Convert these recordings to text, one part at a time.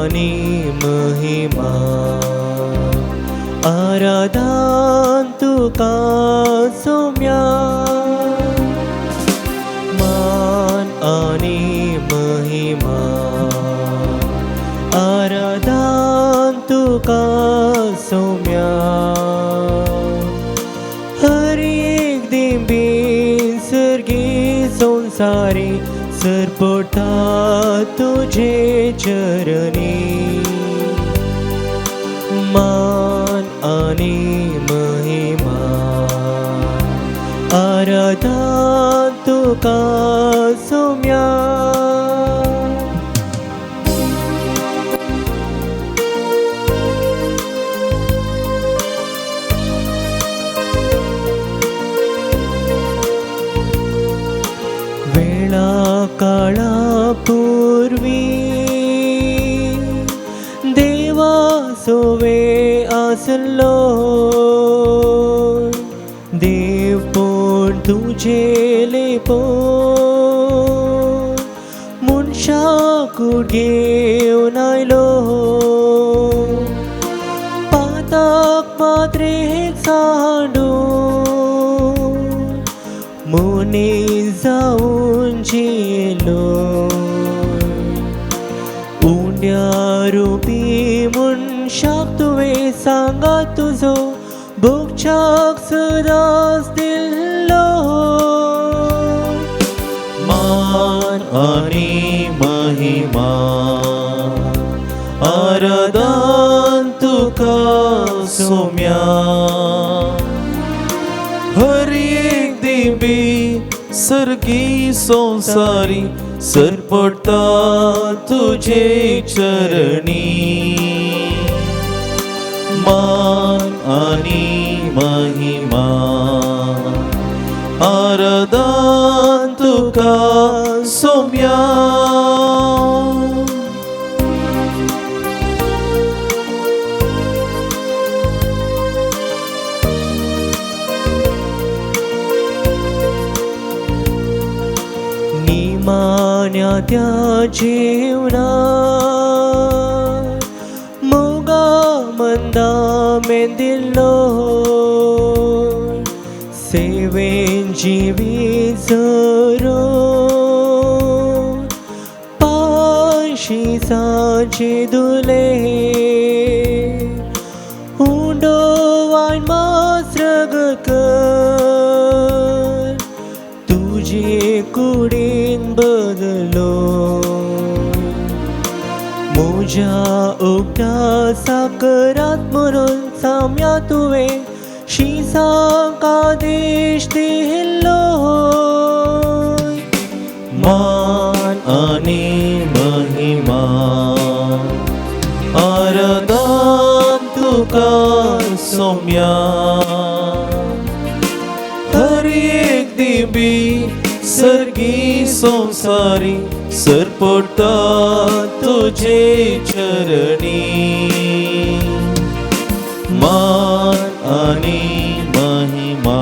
आनी महिमा आराधन तुका सोम्या मान आनी महिमा आराधन तुका सोम्या हर एक दिंबी सर्गी संसारी सरपटा तुझे चरणी मान आनी महिमा आराधन तुका सोम्या. वेळा काळा पूर्वी देवा सोवे आसलो देव पूण तुझे लेपो मनशाकूड घेवन आयलो पाताक मात्रेक सांडून मनीस जावन जियेलो उंड्या रुपी मनशाक तुवें सांगा तुजो भोगच्याक सदांच दिल्लो. मान आनी महिमा आराधन तुका सोम्या हर एक दिंबी सर्गी संसारी सरपडटा तुझे चरणी मान आनी महिमा आराधन तुका सोम्या. निमाण्या त्या जेवणा मोगा मंदा मेंदिल्लो सेवेन जिवी जरो पाशिसाचे दुले उंडो वायन मास्रग कर तुझे कुडीन बदलो म्हज्या उगडा साकरात म्हणून साम्या तुवें शिसांक आदेश दिल्लो. मान आनी महिमा आराधन तुका सोम्या हर एक दिंबी सर्गी संसारी सरपडटा तुझे चरणी मान आनी महिमा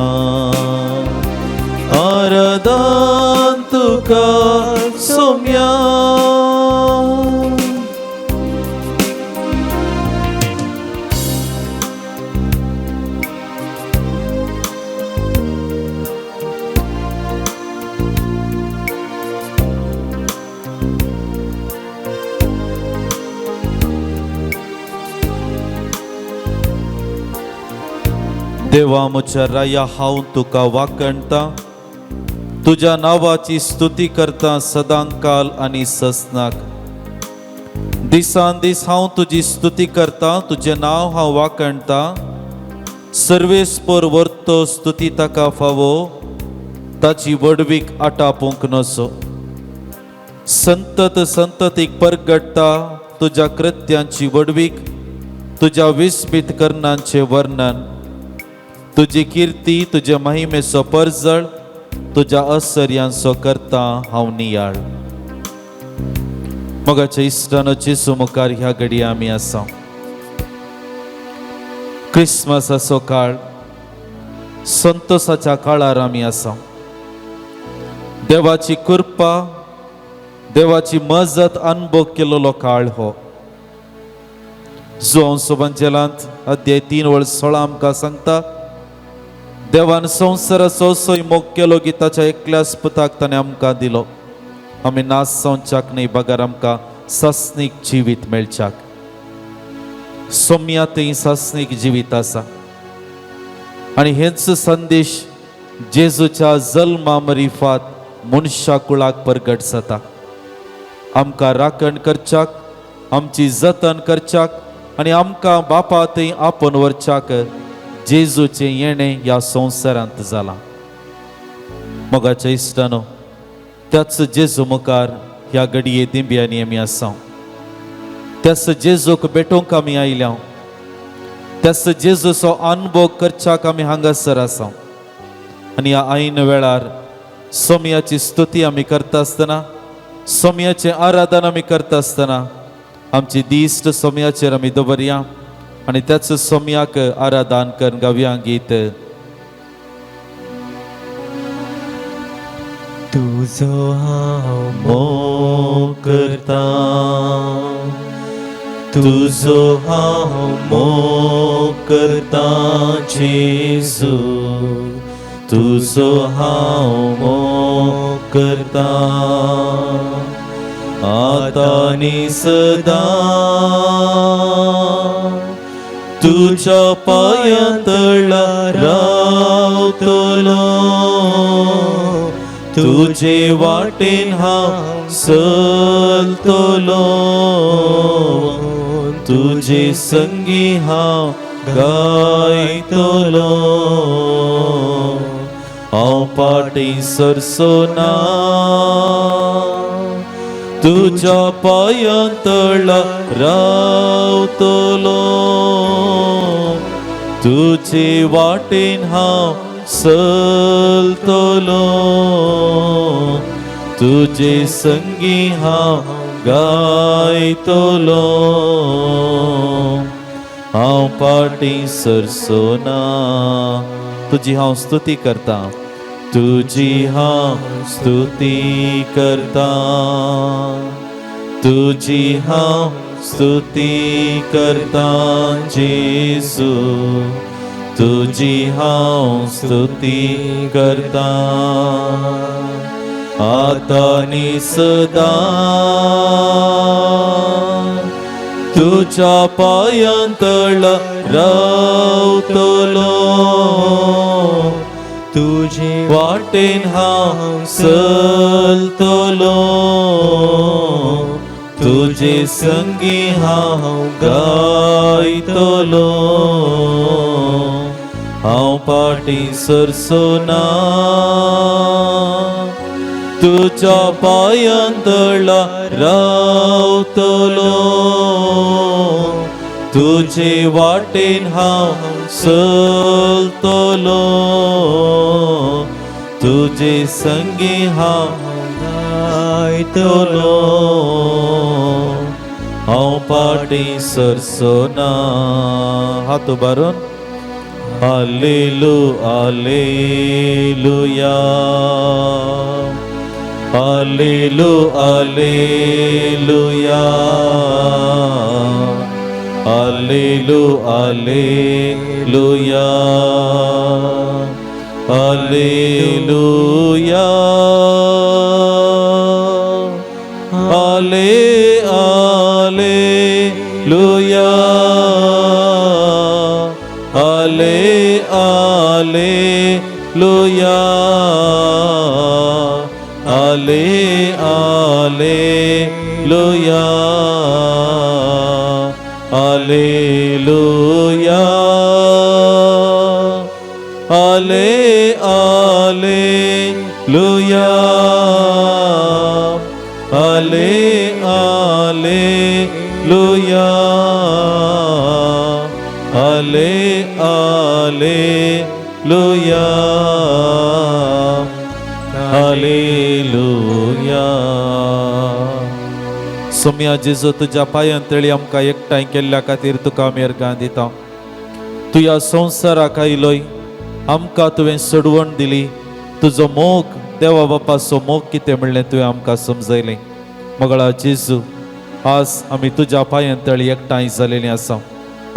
आराधन तुका सोम्या. देवा म्हज्या राया हांव तुका वाकणता तुज्या नांवाची स्तुती करता सदांकाल आनी ससनाक. दिसान दीस हांव तुजी स्तुती करता तुजें नांव हांव वाकणता. सर्वेस्पर वर्तो स्तुती ताका फावो ताची व्हडवीक आटापूंक नसो. संतत संततीक परगट्टा तुज्या कृत्यांची व्हडवीक तुज्या विस्मीत करणांचें वर्णन. तुजी किर्ती तुज्या महिमेचो परजळ तुज्या असर्यांचो करता हांव नियाळ. मोगाच्या इश्टानो जेजू मुखार ह्या घडये आमी आसा. क्रिसमसाचो काळ संतोसाच्या काळार आमी आसा. देवाची कृपा देवाची मजत अनुभव केलेलो काळ हो. जुवांव सोबांचेलांत अध्याय 3 वळ 16 आमकां सांगता, देवान संवसाराचो असोय मोग केलो की ताच्या एकल्याच पुताक ताणें आमकां दिलो, आमी नाश जावच्याक न्हय बगर आमकां सासणीक जिवीत मेळच्याक। सोम्या थंय सासणीक जिवीत आसा आनी हेच संदेश जेजूच्या जल्मा मरिफात मनशा कुळाक परगट जाता। आमकां राखण करच्याक, आमची जतन करच्याक आनी आमकां बापा थंय आपोवन व्हरच्याक जेजूचें येणें ह्या संवसारांत जालां। मोगाच्या इश्टानो, त्याच जेजू मुखार ह्या घडये दिंब्यांनी आमी आसा, त्याच जेजूक भेटोवंक आमी आयल्या, त्याच जेजूचो अनुभव करच्याक आमी हांगासर आसा। आनी ह्या ऐन वेळार सोमयाची स्तुती आमी करता आसतना, सोमयाचें आराधन आमी करता आसतना आमची दिश्ट सोमयाचेर आमी दवरया आनी त्याच सोमयाक आराधन करून गावया गीत। तुजो हांव मोग करता, तुजो हांव मोग करता जेजू, तुजो हांव मोग करता आतां आनी सदां, तुज्या पांयां तळा रावतलो, तुजे वाटेन हांव चलतलो, तुजे संगी हांव गायतलो, हांव फाटीं सरचो ना, तुज्या पांयां तळा रावतलो, तुजे वाटेन हांव चलतलो, तुजे संगी हांव गायतलो, हांव फाटीं सरचो ना। तुजी हांव स्तुती करता, तुजी हांव स्तुती करता, तुजी हांव स्तुती करता जेजू, तुजी हांव स्तुती करता आतां आनी सदां, तुज्या पांयां तळा रावतलो, तुजे वाटेन हांव चलतलो, तुजे संगी हांव गायतलो, हांव फाटीं सरचो ना, तुज्या पांयां तळा रावतलो, तुजे वाटेन हांव चलतलो, तुजे संगी हांव गायतलो, हांव फाटीं सरचो ना। हात उबारून हालेलू हालेलुया, हालेलू हालेलुया, हालेलू हालेलुया, हालेलुया, हाले हालेलुया, हाले हालेलुया, हाले हालेलुया, हालेलुया, हाले हालेलुया, हाले हालेलुया, हाले हालेलुया, हालेलुया। सोम्या जेजू, तुज्या पांयां तळी आमकां एकठांय केल्ल्या खातीर तुका आमी अर्गां दिता। तूं ह्या संवसाराक आयलोय, आमकां तुवें सोडवण दिली, तुजो मोग देवा बापाचो मोग कितें म्हणलें तुवें आमकां समजयलें। मगळा जेजू, आज आमी तुज्या पांयां तळी एकठांय जालेलीं आसा.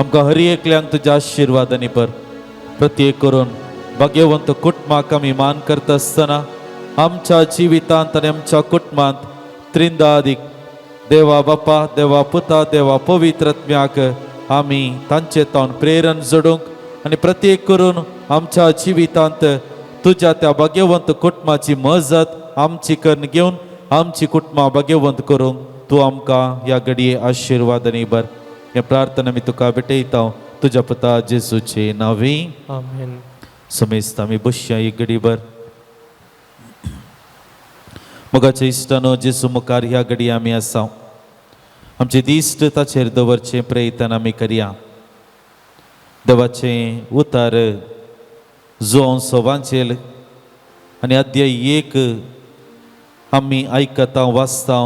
आमकां हर एकल्यांक तुज्या आशिर्वादांनी भर. प्रत्येक करून भाग्यवंत कुटुंबाक आमी मान करता आसतना आमच्या जिवितांत आनी आमच्या कुटुंबांत त्रिंदादीक देवा बापा, देवा पुता, देवा पवित्र आत्म्याक आमी तांचे तावन प्रेरण जोडूंक आनी प्रत्येक करून आमच्या जिवितांत तुज्या त्या भाग्यवंत कुटुंबाची मजत आमची करून घेवन आमची कुटुंबां भाग्यवंत करूंक तूं आमकां ह्या घडये आशिर्वादांनी भर. हे प्रार्थना आमी तुका भेटयता तुज्या पुता जेजूचे नांवी. आमेन. समेस्त आमी बसया एक घडीभर. मोगाच्या इश्टानो, जेजू मुखार ह्या घडये आमी आसा. आमचे दिश्ट ताचेर दवरचें प्रयत्न आमी करया. देवाचें उतार जुवांव वांचेल आनी अध्याय 1 आमी आयकता वाचता.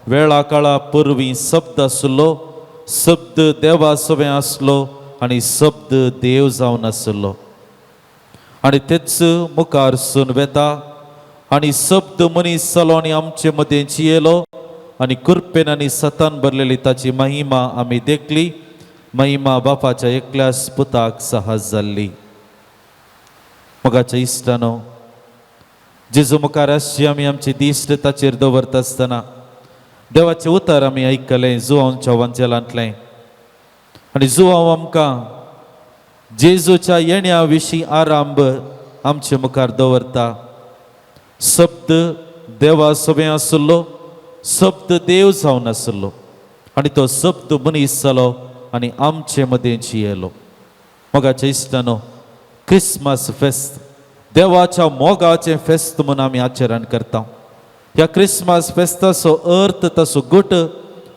वेळा काळा पुर्वी शब्द आसलो, शब्द देवा सवें आसलो आनी शब्द देव जावन आसलो आनी तेच मुखार सून वेता आनी शब्द मनीस जालो आनी आमचे मदें जियेलो आनी कृपेन आनी सतान भरलेली ताची महिमा आमी देखली. महिमा बापाच्या एकल्याच पुताक सहज जाल्ली. मोगाच्या इश्टानो, जेजू मुखार आसची आमी आमची दिश्ट ताचेर दवरता आसतना देवाचें उतर आमी आयकलें जुवांच्या वांजेलांतलें आनी जुवांव आमकां जेजूच्या येण्या विशीं आरंभ आमचे मुखार दवरता. शब्द देवा सवें आसलो, शब्द देव जावन आसलो आनी तो शब्द मनीस जालो आनी आमचे मदें जियेलो. मोगाच्या इश्टानो, क्रिसमस फेस्त देवाच्या मोगाचें फेस्त म्हूण आमी आचरण करता. ह्या क्रिसमस फेस्ताचो अर्थ, ताचो गुट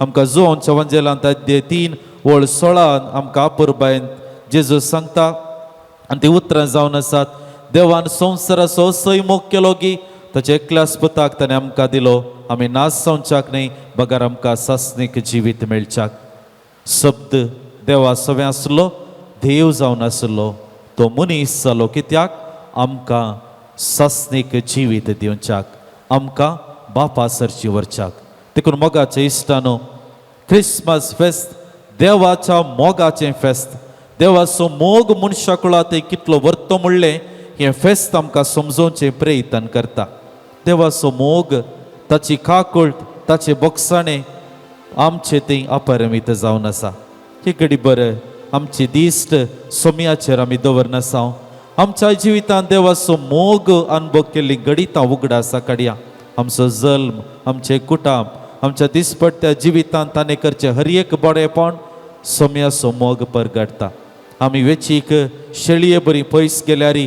आमकां जुवांच्या वांजेलांत अध्याय 3 ओळ 16 आमकां अपुरबायेन जेजू सांगता आनी ती उतरां जावन आसात, देवान संवसाराचो असोय मोग केलो की ताच्या एकल्याच पुताक ताणें आमकां दिलो, आमी नाश जावच्याक न्हय बगर आमकां सासणीक जिवीत मेळच्याक. शब्द देवा सवें आसलो, देव जावन आसलो, तो मनीस जालो कित्याक? आमकां सासणीक जिवीत दिवच्याक, आमकां बापा सरची व्हरच्याक. देखून मोगाच्या इश्टानो, क्रिसमस फेस्त देवाच्या मोगाचें फेस्त. देवाचो मोग मनशा कुळा ते कितलो व्हरतो म्हणलें हें फेस्त आमकां समजोवचें प्रयत्न करता. देवाचो मोग, ताची काकूळट, ताचे बोगसाणें आमचे थंय अपरमीत जावन आसा. ही घडी बरें आमची दिश्ट सोम्याचेर आमी दवरनासा. आमच्या जिवितांत देवाचो मोग अनुभव केल्ली घडितां उगडासा काडया. आमचो जल्म, आमचें कुटुंब, आमच्या दिसपट्ट्या जिवितांत ताणें करचें हर एक बरेपण सोम्याचो मोग परगटता. आमी वेचीक शेळये बरी पयस गेल्यार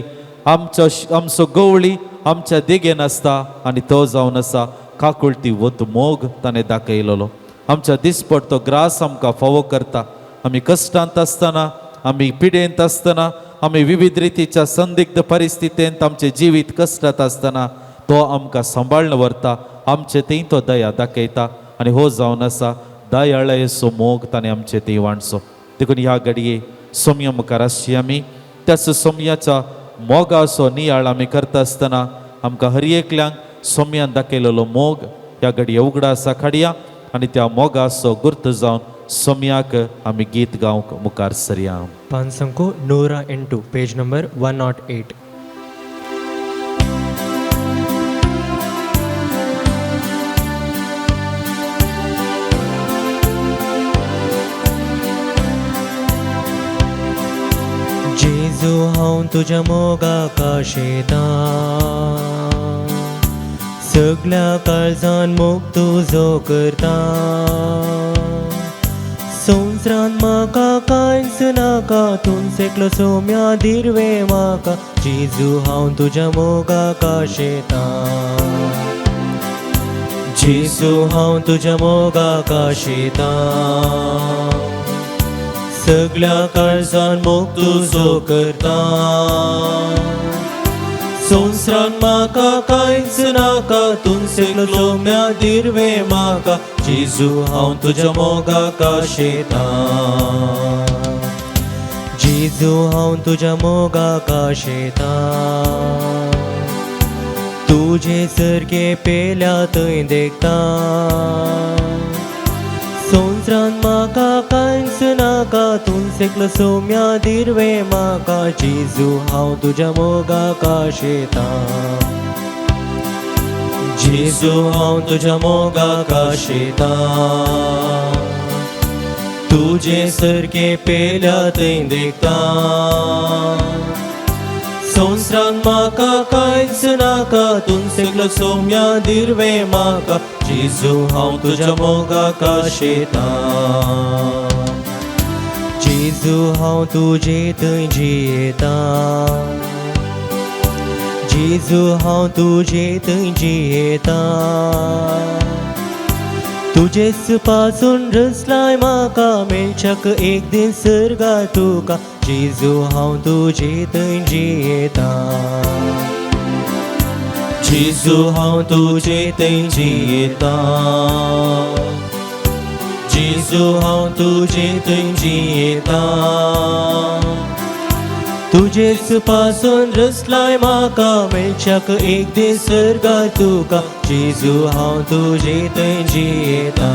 आमचो आमचो गवळी आमच्या देगेन आसता आनी तो जावन आसा काकुळटी वत मोग ताणें दाखयलेलो. आमच्या दिसपट्टो ग्रास आमकां फावो करता. आमी कश्टांत आसतना, आमी पिडेंत आसतना, आमी विविध रितीच्या संदिग्ध परिस्थितींत आमचें जिवीत कश्टांत आसतना तो आमकां सांबाळून व्हरता. आमचे थंय तो दया दाखयता आनी हो जावन आसा दयाळायेचो मोग ताणें आमचे थंय वांटचो. देखून ह्या घडये सोम्या मुखार आसची आमी त्याच सोम्याच्या मोगाचो नियाळ आमी करता आसतना आमकां हर एकल्यांक सोम्यान दाखयलेलो मोग ह्या घडये उगडासा काडया आनी त्या मोगाचो गुर्त जावन सोम्याक आमी गीत गावंक मुखार सरया. पानसंको 108, पेज नंबर 108. जेजू हांव तुज्या मोगाक आशेतां, सगल्या काळजान मोग तुजो करता. संवसारांत म्हाका कांयच नाका, तूंच एकलो सोम्या दिर्वे म्हाका. जेजू हांव तुज्या मोगाक आशेतां, जेजू हांव तुज्या मोगाक आशेतां, सगल्या काळजान मोग तुजो करता. संवसारांत म्हाका कांयच नाका, तूंच एकलो सोम्या दिर्वे म्हाका. जेजू हांव तुज्या मोगाक आशेतां, जेजू हांव तुज्या मोगाक आशेतां, तुजे सारके पेल्या थंय देखता. संवसारांत म्हाका कांयच नाका, तूंच एकलो सोम्या दिर्वे म्हाका. जेजू हांव तुज्या मोगाक आशेतां, जेजू हांव तुज्या मोगाक आशेतां. तुजे सारकें पेल्या थंय देखता. संवसारांत म्हाका कांयच नाका, तूंच एकलो सोम्या दिर्वे म्हाका. जेजू हांव तुज्या मोगाक आशेतां, जेजू हांव तुजे थंय जियेतां, जेजू हांव तुजे थंय जियेतां. तुजेच पासून रचलाय म्हाका, मेळच्याक एक दीस सर्गार तुका. जेजू हांव तुजे थंय जियेतां, जेजू हांव तुजे थंय जियेतां, जेजू हांव तुजे थंय जियेतां. तुजेच पासून रचलाय म्हाका, मेळच्याक एक दीस सर्गार तुका. जेजू हांव तुजे थंय जियेतां.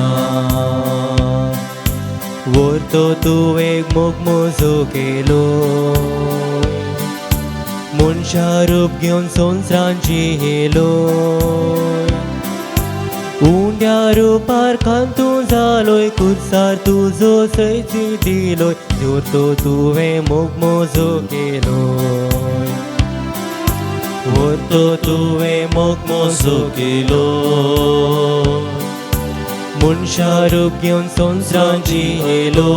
व्हरतो तूं एक मोग म्हजो केलो, मनशा रूप घेवन संवसारांत जियेलो. उंड्या रुपार खान तूं जालोय, कुर्सार तुजो सैची दिलोय. जोर तुवें मोग म्हजो केलोय, व्हरतो तुवें मोग म्हजो केलो. मनशा रूप घेवन संवसारांत जियेलो.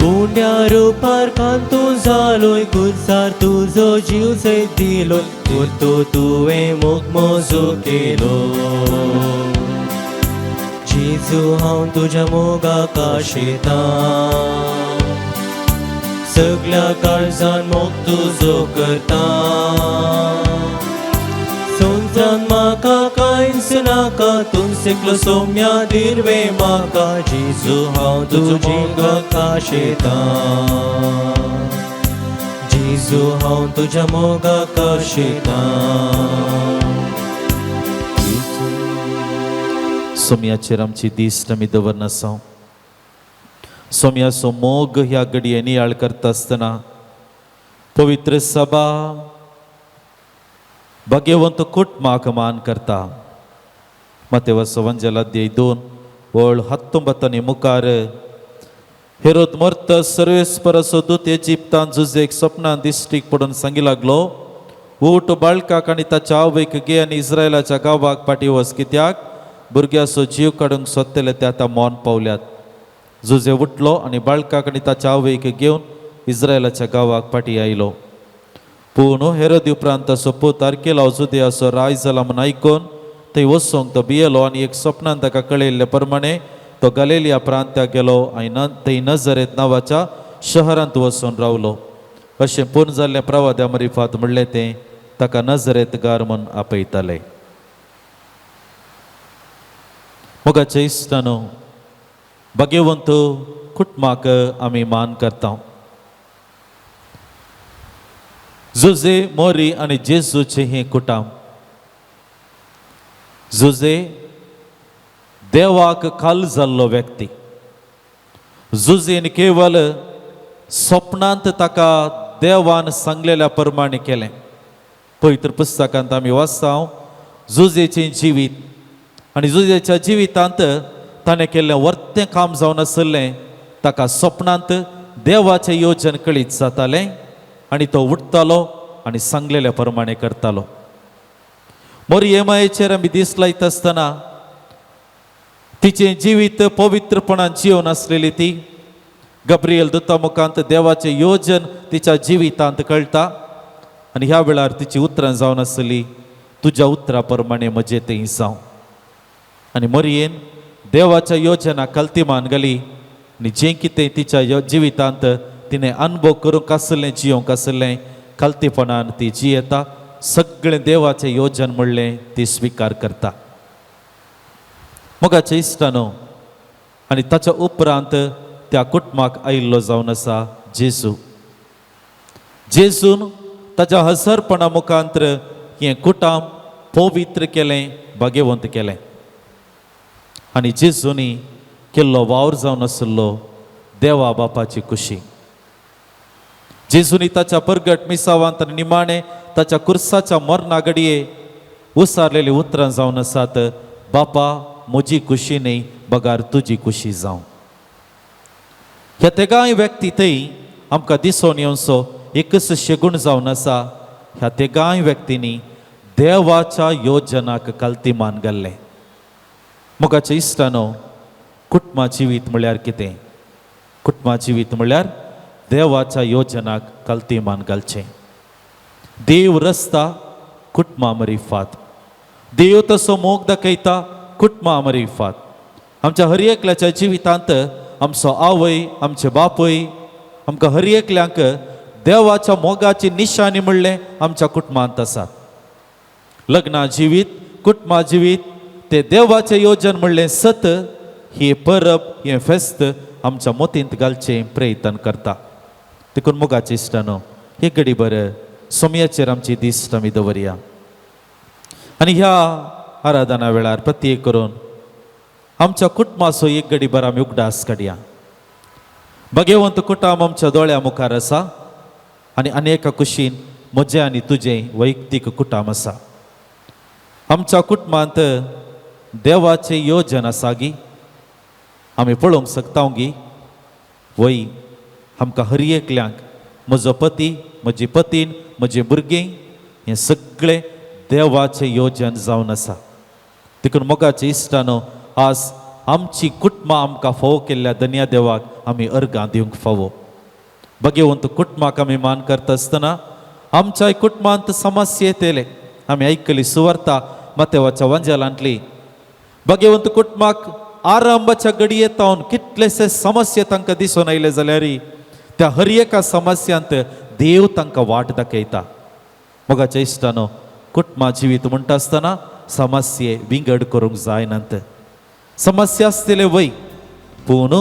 उंड्या रुपार खान तूं जालोय, कुर्सार तुजो जीव सयत दिलोय. व्हरतो तुवें मोग म्हजो केलो. जेजू हांव तुज्या मोगाक आशेतां, सगल्या काळजान मोग तुजो करता. संवसारांत म्हाका कांयच नाका, तूंच एकलो सोम्या दिर्वे म्हाका. जेजू हांव तुज्या मोगाक आशेतां, जेजू हांव तुज्या मोगाक आशेतां. सोम्याचेर आमची दिश्ट आमी दवरनासां. सोम्याचो मोग ह्या घडये नियाळ करता आसतना पवित्र सभा भाग्यवंत कुटुंबाक मान करता. मातेवाचो वंजेल अध्याय 2 ओळ 19 आनी मुखार, हेरोद मर्त सर्वेस्पराचो दूत इजिप्तान जुजेक सपनान दिश्टीक पडून सांगी लागलो, उठ, बाळकाक आनी ताच्या आवयक घे आनी इस्रायलाच्या गांवाक फाटीं वच, कित्याक भुरग्याचो जीव काडूंक सोदतले ते आतां मौन पावल्यात. जुजे उठलो आनी बाळकाक आनी ताच्या आवयक घेवन इस्रायलाच्या गांवाक फाटीं आयलो. पूण हेरोद उपरांत ताचो पूत आर्केलाव जुदयाचो राय जाला म्हूण आयकून थंय वचूंक तो भियेलो आनी एक सपनान ताका कळयल्ले प्रमाणे तो गलेलिया प्रांत्याक गेलो आनी न थंय नजरेत नांवाच्या शहरांत वचून रावलो. अशें पूर्ण जाल्लें प्रवाद्या मरिफात म्हणलें तें ताका नजरेत गार म्हूण आपयताले. मोगाचे इश्टानो, भाग्यवंत कुटुंबाक आमी मान करता. जुजे, मोरी आनी जेजूचें हें कुटुंब. जुजे देवाक खाल जाल्लो व्यक्ती. जुजेन केवल सपनांत ताका देवान सांगलेल्या प्रमाणे केलें. पवित्र पुस्तकांत आमी वाचता जुजेचें जिवीत आनी जुजेच्या जिवितांत ताणें केल्लें वर्तें काम जावन आशिल्लें. ताका सपनांत देवाचें योजन कळीत जातालें आनी तो उठतालो आनी सांगलेल्या प्रमाणे करतालो. मोरये मायेचेर आमी दीस लायता आसतना तिचें जिवीत पवित्रपणान जिवन आसलेली ती गब्रियल दुता मुखांत देवाचें योजन तिच्या जिवितांत कळटा आनी ह्या वेळार तिची उतरां जावन आसली, तुज्या उतरा प्रमाणे म्हजें तें जावं. आनी मोरयेन देवाच्या योजना कल्तिमान घाली आनी जें कितें तिच्या जिवितांत तिणें अनुभव करूंक आसलें, जियोंक आसलें, कल्तीपणान ती जियेता. सगळें देवाचें योजन म्हणलें ती स्विकार करता. मोगाचे इश्टानो, आनी ताच्या उपरांत त्या कुटुंबाक आयिल्लो जावन आसा जेजू. जेजून ताच्या हसरपणा मुखांतर हें कुटुंब पवित्र केलें, भाग्यवंत केलें. आनी जेजूनी केल्लो वावर जावन आशिल्लो देवा बापाची खुशी. जेजूनी ताच्या परगट मिसावांत आनी निमाणें ताच्या कुर्साच्या मरणा घडये उसारलेली उतरां जावन आसात, बापा म्हजी खुशी न्ही बगार तुजी खुशी जावं. ह्या तेगांय व्यक्ती थंय आमकां दिसून येवचो एकच शेगूण जावन आसा. ह्या तेगांय व्यक्तींनी देवाच्या योजनाक कल्तीमान घाल्लें. मोगाच्या इश्टानो, कुटुंबा जिवीत म्हळ्यार कितें? कुटुंबा जिवीत म्हळ्यार देवाच्या योजनाक कल्तीमान घालचें. देव रस्ता कुटुंबा मरिफात, देव तसो मोग दाखयता कुटुंबा मरिफात. आमच्या हर एकल्याच्या जिवितांत आमचो आवय, आमचे बापूय आमकां हर एकल्यांक देवाच्या मोगाची निशाणी म्हणलें आमच्या कुटुंबांत आसात. लग्ना जिवीत, कुटुंबा जिवीत ते देवाचें योजन म्हणलें सत ही परब, हें फेस्त आमच्या मोतींत घालचें प्रयत्न करता. देखून मोगाचे इश्टानो, हे घडी बरें सोमयाचेर आमची दिश्ट आमी दवरया आनी ह्या आराधना वेळार प्रत्येक करून आमच्या कुटुंबाचो एक घडी बरो आमी उगडास काडया. भगेवंत कुटुंब आमच्या दोळ्या मुखार आसा आनी अनेका कुशीन म्हजें आनी तुजें वैयक्तीक कुटुंब आसा. आमच्या कुटुंबांत देवाचें योजन आसा गी आमी पळोवंक शकता गी? वय, आमकां हर एकल्यांक म्हजो पती, म्हजी पतीन, म्हजी भुरगीं हें सगळें देवाचें योजन जावन आसा. देखून मोगाचे इश्टानो, आज आमची कुटुंबां आमकां फावो केल्ल्या धन्या देवाक आमी अर्गां दिवंक फावो. भगेवंत कुटुंबाक आमी मान करता आसतना आमच्या कुटुंबांत समस्या येतले. आमी आयकली सुवार्ता मातेवाच्या वांजेलांतली. भगेवंत कुटुंबाक आरंभाच्या घडये तावन कितलेशे समस्या तांकां दिसून आयले जाल्यार त्या हर एका समस्यांत देव तांकां वाट दाखयता. मोगाच्या इश्टानो, कुटुंबा जिवीत म्हणटा आसतना समस्ये विंगड करूंक जायनात. समस्या आसतले वय, पूण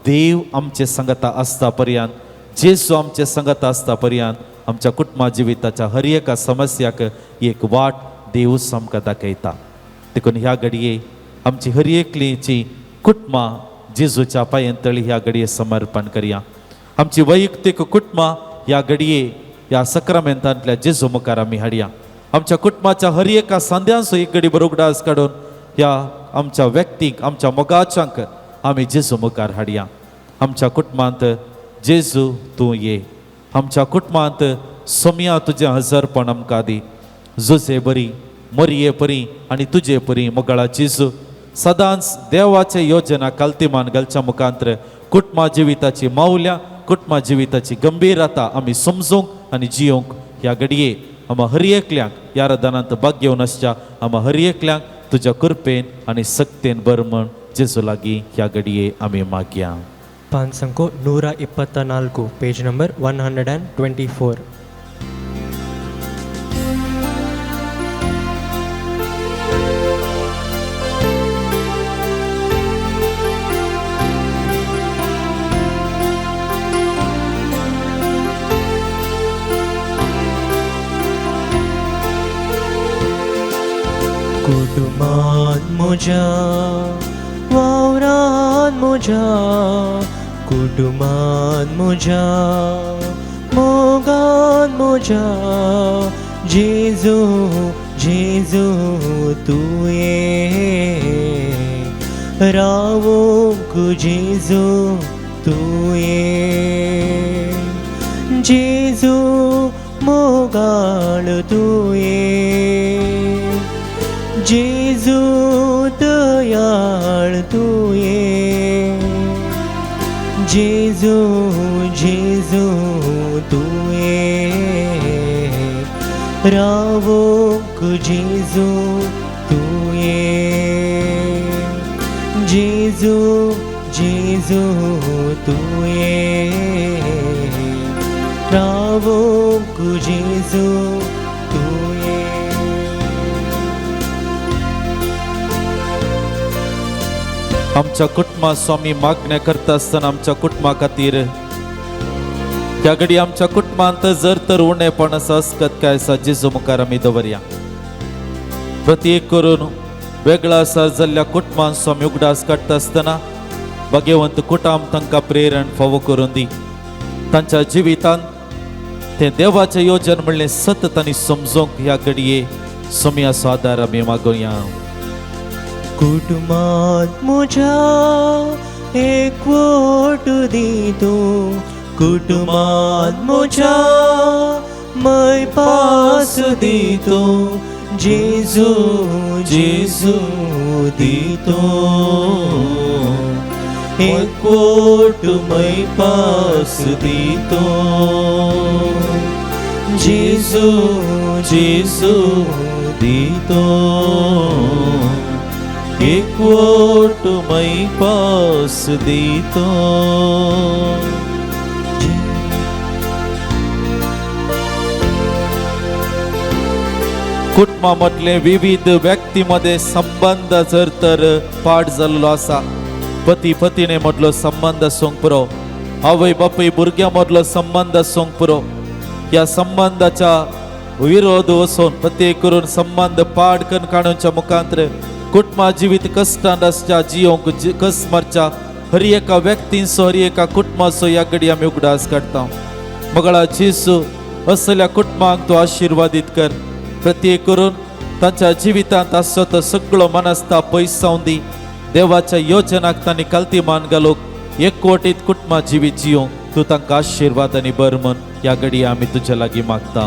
देव आमचे संगता आसता पर्यंत, जेजू आमचे संगता आसता पर्यंत आमच्या कुटुंबा जिविताच्या हर एका समस्याक एक वाट देव आमकां दाखयता. देखून ह्या घडये आमची हर एकलीची कुटुंबां जेजूच्या पांयेंतळी ह्या घडये समर्पण करया. आमची वैयक्तीक कुटुंबां ह्या घडये ह्या सक्रामेंतांतल्या जेजू मुखार आमी हाडया. आमच्या कुटुंबाच्या हर एका सांद्यांचो एक घडी बरो उगडास काडून ह्या आमच्या व्यक्तीक, आमच्या मोगाच्यांक आमी जेजू मुखार हाडया. आमच्या कुटुंबांत जेजू तूं ये, आमच्या कुटुंबांत सोमया तुजें हजरपण आमकां दी. जुजे बरी, मरये परी आनी तुजे परी मोगाळा जेजू, सदांच देवाचे योजना कालतीमान घालच्या मुखांत्र कुटुंबा जिविताची मावल्या, कुटुंबा जिविताची गंभीरता आमी समजूंक आनी जियोंक ह्या घडये आमा हर एकल्यांक ह्या रदानांत भाग घेवन आसच्या आमा हर एकल्यांक तुज्या कृपेन आनी सक्तेन बर म्हण जेजू लागीं ह्या घडये आमी मागया. ಪಾನ್ಸಂಕು 124, ಪೇಜ್ ನಂಬರ್ 124. कुटुंबान म्हज्या, वावरान म्हज्या, कुटुंबान म्हज्या, मोगान म्हज्या, जेजू जेजू तूं ये, रावूंक जेजू तूं ये, जेजू मोगाळ तूं ये, जेजू दयाळ तूं ये, जेजू जेजू तूं ये, रावूंक जेजू तूं ये, जेजू जेजू तूं ये, रावूंक जेजू तूं ये. आमच्या कुटुंबा स्वामी मागण्या करता आसतना आमच्या कुटुंबा खातीर ह्या घडी आमच्या कुटुंबांत जर तर उणेपण आसा, अस्कत काय आसा, जेजू मुखार आमी दवरया. प्रत्येक करून वेगळा जाल्ल्या कुटुंबांचो आमी उगडास काडटा आसतना भाग्यवंत कुटाम तांकां प्रेरण फावो करून दी. तांच्या जिवितांत तें देवाचें योजन म्हणलें सत तांणी समजोंक ह्या घडये सोम्याचो आदार आमी मागोया. कुटुंबात म्हज्या एकवट दी तूं, कुटुंबात म्हज्या मै पास दी तूं, जेजू जेजू दी तूं, एकवट मै पास दी तूं, जेजू जेजू दी तूं, एकवट मै पास दी तूं. कुटुंबा मदले विविध व्यक्ती मध्ये संबंध जर तर पाड जाल्लो आसा, पती पतीने मदलो संबंध आसूंक पुरो, आवय बापूय भुरग्यां मदलो संबंध आसूंक पुरो, ह्या संबंधाच्या विरोध वचून प्रत्येक करून संबंध पाड करून काडूच्या मुखांतर कुटुंबा जिवीत कश्टान आसच्या जियोंक कस मारच्या हर एका व्यक्तींचो हर एका कुटुंबाचो ह्या घडी आमी उगडास काडटा. मगळा जेजू असल्या कुटुंबांक तूं आशिर्वादीत कर. प्रत्येक करून तांच्या जिवितांत आसचो तो सगळो मनस्ता पयस जावन दी. देवाच्या योजनाक तांणी कल्ती मान घालूंक एकवटीत कुटुंबा जिवीत जियोंक तूं तांकां आशिर्वाद आनी बर म्हण ह्या घडी आमी तुज्या लागीं मागता.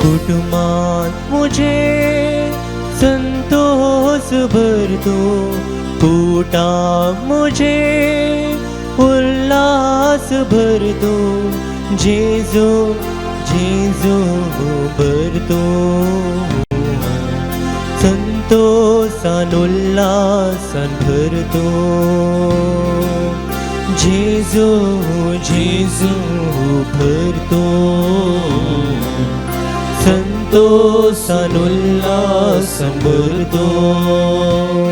कुटुंबात म्हजे संतोष भर तूं, कुटां म्हजे उल्हास भर तूं, जेजू जेजू भर तूं, संतोषान उल्हासान भर तूं, जेजू जेजू भर तूं, संतोषान उल्हासान भर तूं,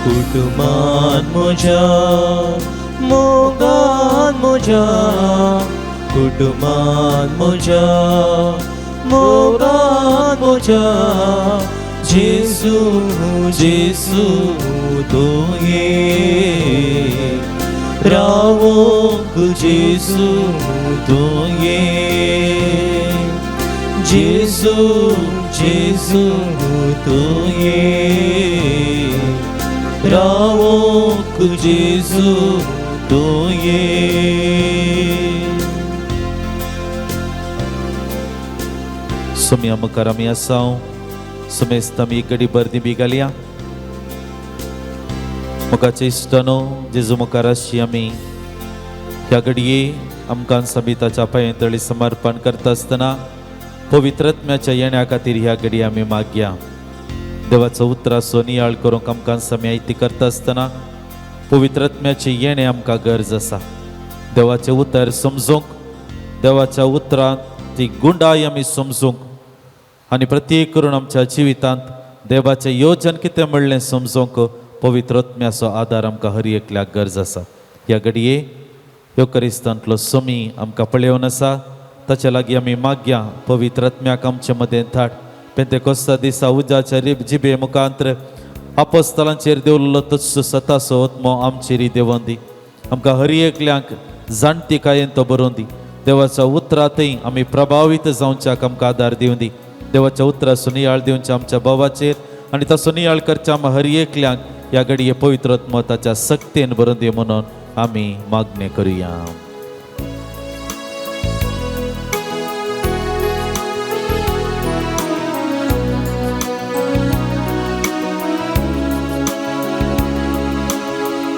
कुटुंबान म्हज्या मोगान म्हज्या, कुटुंबान म्हज्या मोगान म्हज्या, जेजू जेजू तूं ये, रावोंक जेजू तूं ये, जेजू जेजू तूं ये, रावोंक जेजू तूं ये. सोम्या मुखार आमी आसा, सुमेस्त आमी एक घडी बरदी बी घालया. मुखाचे इश्टानो जेजू मुखार आसची आमी ह्या घडये आमकां समिताच्या पांये तळी समर्पण करता आसतना पवित्र आत्म्याच्या येण्या खातीर ह्या घडी आमी मागया. देवाचो उतराचो नियाळ करूंक आमकां समी आयती करता आसतना पवित्र आत्म्याचें येणें आमकां गरज आसा. देवाचें उतर समजूंक, देवाच्या उतरांत ती गुंडाय आमी समजूंक आनी प्रत्येक करून आमच्या जिवितांत देवाचें योजन कितें म्हणलें समजूंक पवित्र आत्म्याचो आदार आमकां हर एकल्याक गरज आसा. ह्या घडये ह्यो क्रिस्तांतलो समी आमकां पळोवन आसा, ताच्या लागीं आमी मागया पवित्र आत्म्याक आमचे मदें धाड. पेंतेकोस्ता दिसा उज्याच्या जिबे मुखांतर आपोस्तलांचेर देवलो तस्सो सतासो आत्मो आमचेर देवोन दी. आमकां हर एकल्यांक जाणतिकायेन तो बरोवन दी. देवाच्या उतरांतय आमी प्रभावीत जावच्याक आमकां आदार दिवन दी. देवाच्या उतराचो नियाळ दिवच्या आमच्या भावाचेर आनी ताचो नियाळ करच्या आमकां हर एकल्यांक ह्या घडये पवित्र आत्मो ताच्या सक्तेन बरोवन दी म्हणून आमी मागणें करुया.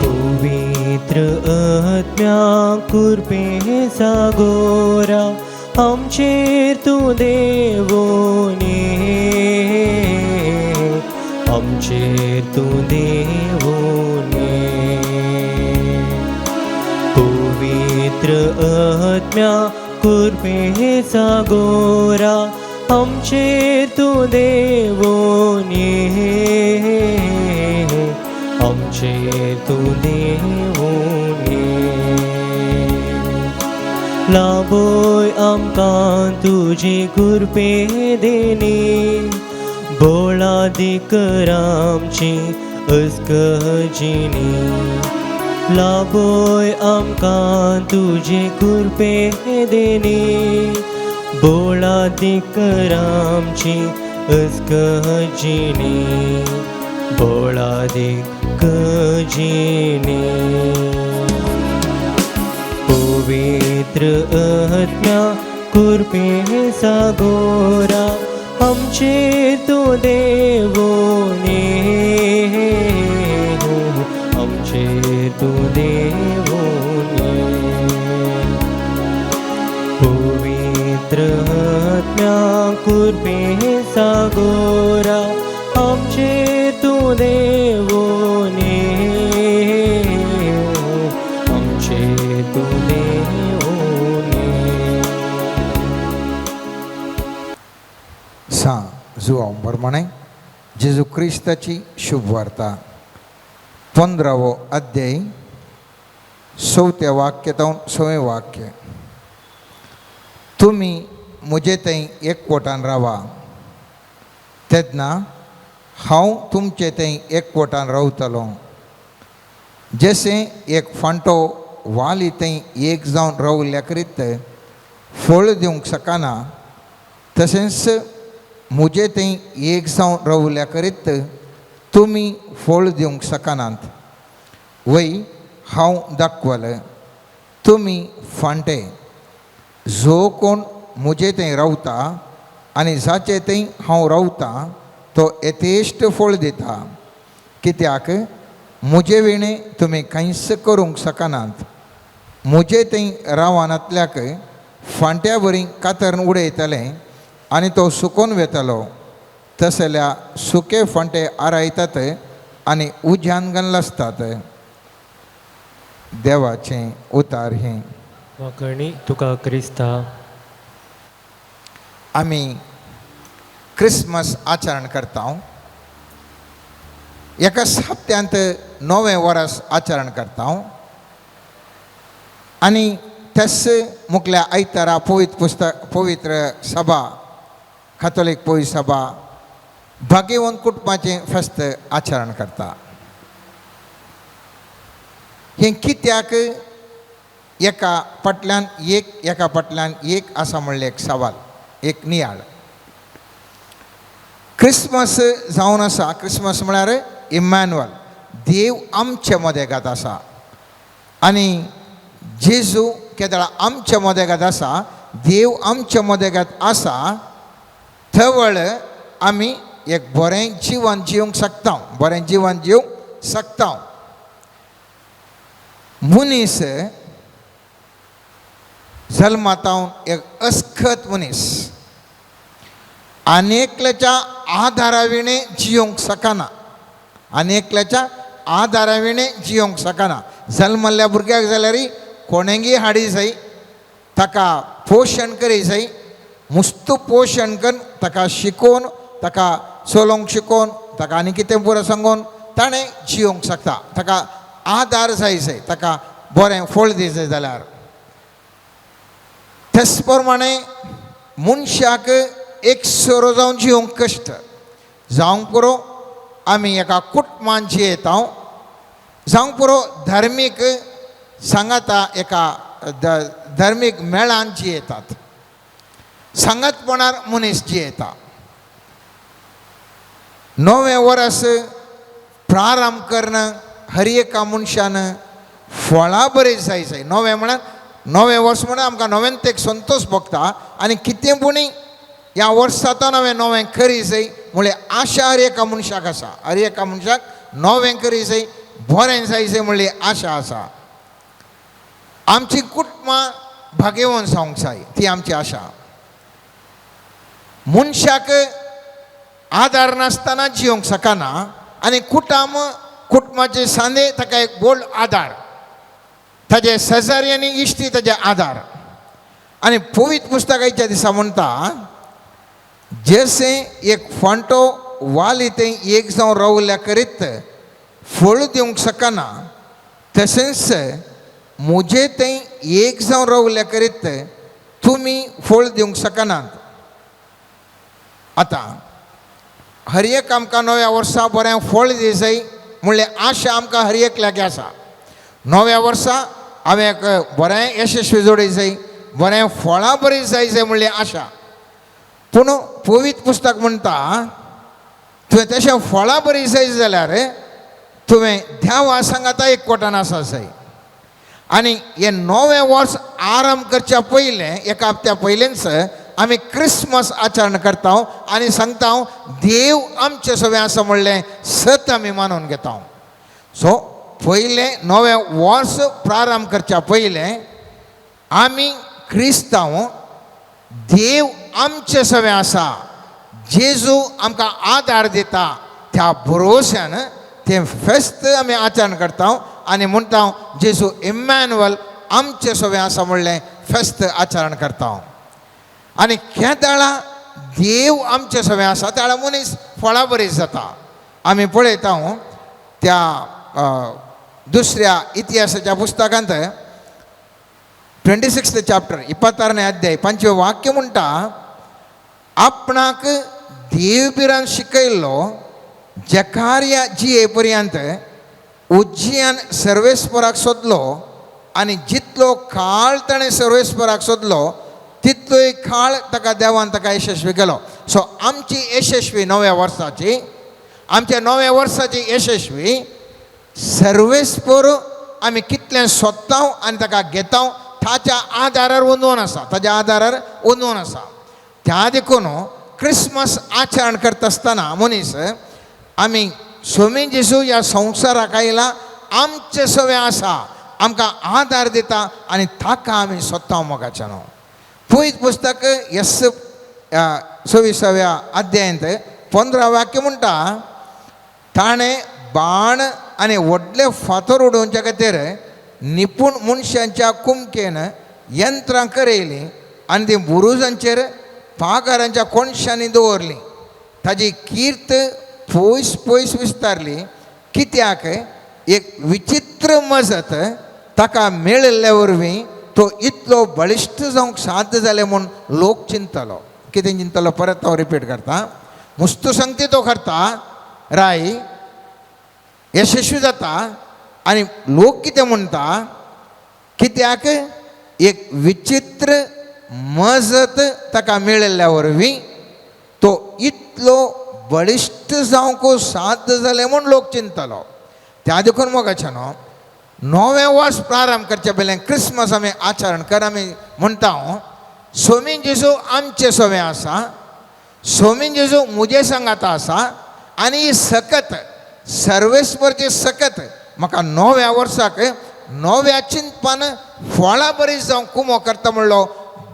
पवित्र आत्म्या कृपे सागोरा आमचेर तूं देवोन ये, आमचेर तूं देवोन ये. पवित्र आत्म्या कृपे सागोरा आमचेर तूं देवोन ये, आमचेर तूं देवोन ये. लाभय आमकां तुजी कृपे देणी, बोळादीक आमची अस्कजिनी लाभय आमकां तुजे कृपे देणी बोळादीक आमची अस्कजिनी बोळादीक जिणी पवित्र आत्म्या कृपे सागोरा आमचेर तूं देवोनी आमचेर तूं देवोनी पवित्र आत्म्या कृपे सागोरा आमचेर तूं देवोनी आमचेर तूं देवोनी. सां जुवांव प्रमाणे जेजू क्रिस्ताची शुभ वार्ता 15वो अध्याय 4थ्या वाक्य जावन 6वें वाक्य. तुमी म्हजे थंय एकवटान रावा तेन्ना हांव तुमचे थंय एकवटान रावतलो. जशें एक फांटो वाली थंय एक जावन रावल्या करीत फळ दिवंक शकना तशेंच म्हजे थंय एक जावन रावल्या करीत तुमी फळ दिवंक शकनात. वय हांव दाखवलें तुमी फांटे जो कोण म्हजे थंय रावता आनी जाचे थंय हांव रावता तो यथेश्ट फळ दिता कित्याक म्हजे विणें तुमी कांयच करूंक शकनात. म्हजे थंय रावनातल्याक फांट्या वरी कातरून उडयतलें आनी तो सुकोन वेतलो. तसल्या सुके फांटे आरायतात आनी उज्यान गनलासतात. देवाचें उतार हें. वाकणी तुका क्रिस्ता. आमी क्रिसमस आचरण करता. एका हप्त्यांत नवें वर्स आचरण करता आनी तेच मुखल्या आयतारा पवित्र पुस्तक पवित्र सभा कातोलीक पवित्र सभा भाग्यवंत कुटुंबाचें फेस्त आचरण करता. हें कित्याक एका फाटल्यान एक एका फाटल्यान एक आसा म्हणलें एक सवाल एक नियाळ. क्रिसमस जावन आसा. क्रिसमस म्हळ्यार इम्मॅन्युअल देव आमचे मदेगात आसा आनी जेजू केदळा आमच्या मदेगात आसा देव आमच्या मदेगात आसा थवळ आमी एक बरें जिवन जिवंक शकता बरें जिवन जिवंक शकता. मनीस जल्मातावन एक अस्खत मनीस आनी एकल्याच्या आदारा विणें जियोंक शकना आनी एकल्याच्या आदारा विणें जियोंक शकना. जल्मल्ल्या भुरग्याक जाल्यार कोणेंगी हाडी जाय ताका पोशण करी जाय मुस्त पोशण करून ताका शिकोवन ताका चलोवंक शिकोवन ताका आनी कितें पुरो सांगून ताणें जियोंक शकता. ताका आदार जाय जाय ताका बरें फळ दी जाय जाल्यार. तेच प्रमाणे मनशाक एक सोरो जावन जियोंक कश्ट जावंक पुरो आमी एका कुटुंबान जियेता जावंक पुरो धार्मीक सांगाता एका धार्मीक मेळान जियेतात सांगातपणार मनीस जियेता. नवें वर्स प्रारंभ करून हर एका मनशान फळां बरें जाय जाय. नवें म्हळ्यार नवें वर्स म्हणल्यार आमकां नव्यान एक संतोश भोगता आनी कितें पुणी ह्या वर्सांत हांवें नवें करी जाय म्हळ्यार आशा हर एका मनशाक आसा. हर एका मनशाक नवें करी जाय बरें जाय जाय म्हणली आशा आसा. आमची कुटुंबां भाग्यवंत जावंक जाय ती आमची आशा. मनशाक आदार नासतना जियोंक शकना आनी कुटुंब कुटुंबाचे सांदे ताका एक व्हड आदार ताजे शेजारी आनी इश्टी ताजे आदार. आनी पवित्र पुस्तकाच्या दिसा म्हणटा जशें एक फांटो वाली तें एक जावन रावल्या करीत फळ दिवंक शकना तशेंच म्हजे थंय एक जावन रावल्या करीत तुमी फळ दिवंक शकनात. आतां हर एक आमकां नव्या वर्सा बरें फळ दी जाय म्हणल्यार आशा आमकां हर एक लागीं आसा. नव्या वर्सा हांवें एक बरें यशस्वी जोडी जाय, बरें फळां बरी जाय जाय म्हणल्यार आशा. पूण पवित्र पुस्तक म्हणटा तुवें तशें फळां बरी जाय जाल्यार तुवें देवा सांगाता एकवटान आसा जाय. आनी हें नवें वर्स आरंभ करच्या पयलें एका हप्त्या पयलेंच आमी क्रिसमस आचरण करता आनी सांगता देव आमचे सगळें आसा म्हणलें सत आमी मानून घेता. सो पयलें नवें वर्स प्रारंभ करच्या पयलें आमी क्रिस्तांव देव आमचे सगळें आसा, जेजू आमकां आदार दिता, त्या भरोश्यान तें फेस्त आमी आचरण करता आनी म्हणटा जेजू इम्मॅन्युअल आमचे सगळें आसा म्हणलें फेस्त आचरण करता. आनी केदाळा देव आमचे सगळें आसा त्या मनीस फळां बरी जाता. आमी पळयता त्या दुसऱ्या इतिहासाच्या पुस्तकांत 26 चॅप्टर 26 अध्याय 5वें वाक्य म्हणटा आपणाक देवबिरान शिकयल्लो जकार्या जिये पर्यंत उज्जियान सर्वेस्पराक सोदलो आनी जितलो काळ ताणें सर्वेस्पराक सोदलो तितलोय काळ ताका देवान ताका यशस्वी केलो. सो आमची यशस्वी नव्या वर्साची, आमच्या नव्या वर्साची यशस्वी सर्वेस्पर आमी कितलें सोदता आनी ताका घेता ताच्या आदारार वंदून आसा, ताच्या आदारार वंदून आसा. त्या देखून क्रिसमस आचरण करता आसतना मनीस आमी स्वामी जेजू ह्या संवसाराक आयला आमचें सगळें आसा, आमकां आदार दिता आनी ताका आमी सोदता मोगाच्यान. पयत पुस्तक एस 26व्या अध्यायांत 15 वाक्य म्हणटा ताणें बाण आनी व्हडले फातर उडोवच्या खातीर निपूण मनशांच्या कुमकेन यंत्रां करयलीं आनी ती बुरुजांचेर पागारांच्या कोणशांनी दवरलीं. ताजी कीर्त पयस पयस विस्तारली कित्याक एक विचित्र मजत ताका मेळिल्ल्या वरवीं तो इतलो बळिश्ट जावंक साध्य जालें म्हूण लोक चिंतलो. कितें चिंतलो परत हांव रिपीट करता. मुस्तू संगती तो करता राय यशस्वी जाता आनी लोक कितें म्हणटा कित्याक एक विचित्र मजत ताका मेळिल्ल्या वरवीं तो इतलो बळिश्ट जावंक साध्य जालें म्हूण लोक चिंतलो. त्या देखून मोगाच्या न्हू नवें वर्स प्रारंभ करचे पयलें क्रिसमस आमी आचरण कर आमी म्हणटा स्वामी जेजू आमचें सगळें आसा, स्वामी जेजू म्हजे सांगाता आसा आनी ही सकत सर्वेस्परची सकत म्हाका नव्या वर्साक नव्या चिंतपान फळां बरी जावंक कुमो करता म्हणलो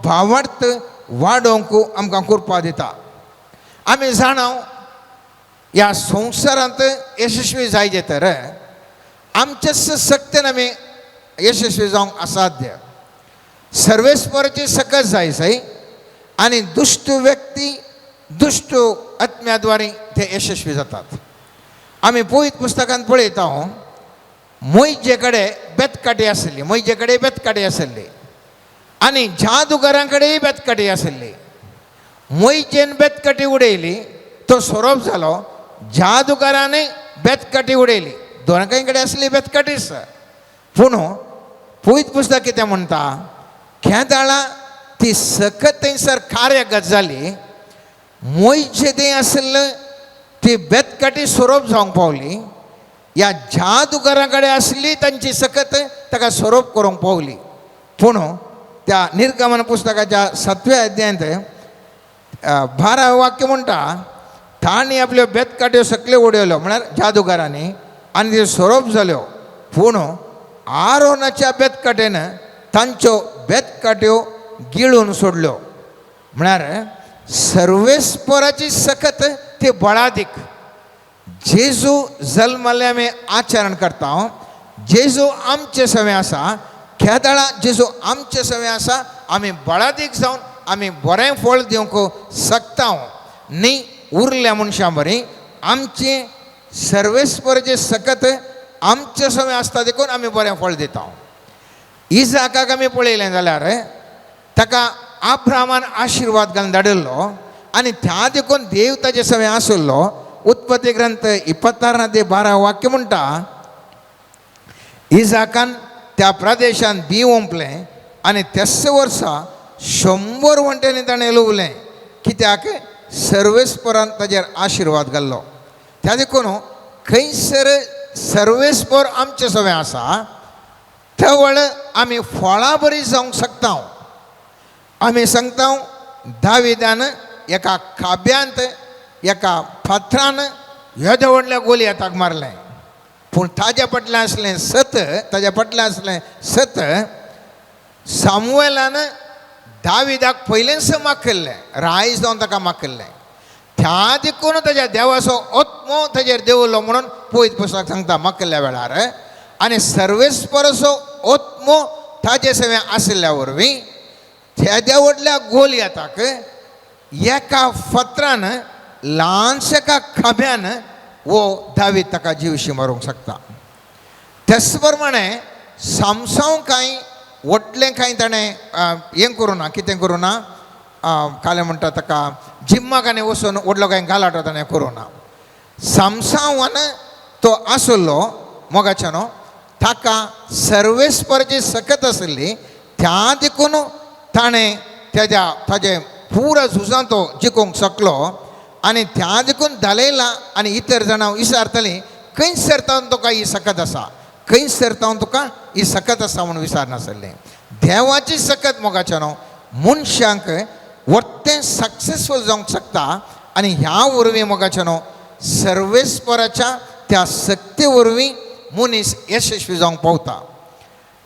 भावार्थ वाडोवंक आमकां कृपा दिता. आमी जाणा ह्या संवसारांत यशस्वी जायचे तर आमचे सक्तेन आमी यशस्वी जावंक असाध्य. सर्वेस्पराची सकत जाय जाय आनी दुश्ट व्यक्ती दुश्ट आत्म्या द्वारे ते यशस्वी जातात. आमी पवित्र पुस्तकांत पळयता मोयजे कडेन बेतकाटी आशिल्ली, मोयजे कडेन बेतकाटी आशिल्ली आनी जादूगारां कडेनय बेतकाटी आशिल्ली. मोयजेन बेतकाटी उडयली तो सोरोप जालो, जादूगारांनी बेतकाटी उडयली, दोनांय कडेन आसली बेतकाटीच. पूण पवित्र पुस्तक कितें म्हणटा केदाळा ती सकत थंयसर कार्यगत जाली, मोयचे थंय आशिल्लें ती बेतकाटी सोरोप जावंक पावली, ह्या जादूगारां कडेन आसली तांची सकत ताका सोरोप करूंक पावली. पूण त्या निर्गमन पुस्तकाच्या 7व्या अध्यायांत 12 वाक्य म्हणटा तांणी आपल्यो बेतकाट्यो सकल्यो उडयल्यो म्हळ्यार जादूगारांनी आनी त्यो सोरोप जाल्यो. पूण आरोनाच्या बेतकाटेन तांच्यो बेतकाट्यो गिळून सोडल्यो. म्हळ्यार सर्वेस्पराची सकत ती बळादीक. जेजू जल्मले आमी आचरण करता, जेजू आमचे सवें आसा, केदाळा जेजू आमचे सवें आसा आमी बळादीक जावन आमी बरें फळ दिवंक शकता. न्ही उरल्या मनशां बरी आमचें सर्वेस्पराचें सकत आमचे सवें आसता देखून आमी बरें फळ दिता. इजाकाक आमी पळयलें जाल्यार ताका आब्रामान आशिर्वाद घालून धाडिल्लो आनी त्या देखून देव ताजे सवें आशिल्लो. उत्पत्ती ग्रंथ 26 ते 12 वाक्य म्हणटा, इजाकान त्या प्रदेशान बी ओंपलें आनी त्याच वर्सा 100 वंट्यांनी ताणें लुवलें, कित्याक सर्वेस्परान ताजेर आशिर्वाद घाल्लो. त्या देखून खंयसर सर्वेस्पर आमचे सवें आसा तवळ आमी फळां बरी जावंक शकता. आमी सांगता, दाविदान एका खाब्यांत, एका फातरान येद्या व्हडल्या गोलियाताक मारलें, पूण ताज्या फाटल्यान आसलें सत, ताज्या फाटल्यान आसलें सत. सामुएलान दाविदाक पयलेंच माखिल्लें, रायज जावन ताका माखिल्लें. त्या देखून ताज्या देवाचो आत्मो ताजेर देंवलो म्हणून पवित्र पुस्तक सांगता. माखिल्ल्या वेळार आनी सर्वेस्पराचो आत्मो ताजे सवें आशिल्ल्या वरवीं तेद्या व्हडल्या गोलयाताक एका फातरान, ल्हानशा एका खाब्यान वो दावीद ताका जिवशी मारूंक शकता. तेच प्रमाणे सामसांव कांय व्हडलें कांय ताणें हें करूं ना, कितें करूं ना, कालें म्हणटा ताका, जिम्माक आनी वचून व्हडलो कांय गालाटो ताणें करूं ना. सामसांवान तो आसलो मोगाच्यानो, ताका सर्वेस्पराची सकत आसली. त्या देखून ताणें तेज्या ताजे पुरा झुजां तो जिखूंक शकलो. आनी त्या देखून दलायला आनी इतर जाणां विचारतालीं, खंयसर तावन तुका ही सकत आसा, खंयसर तावन तुका ही सकत आसा म्हणून विचारनासलें. देवाची सकत मोगाच्यानो मनशांक वर्तें सक्सेसफूल जावंक शकता. आनी ह्या वरवीं मोगाच्यानो सर्वेस्पराच्या त्या सक्ते वरवीं मनीस यशस्वी जावंक पावता.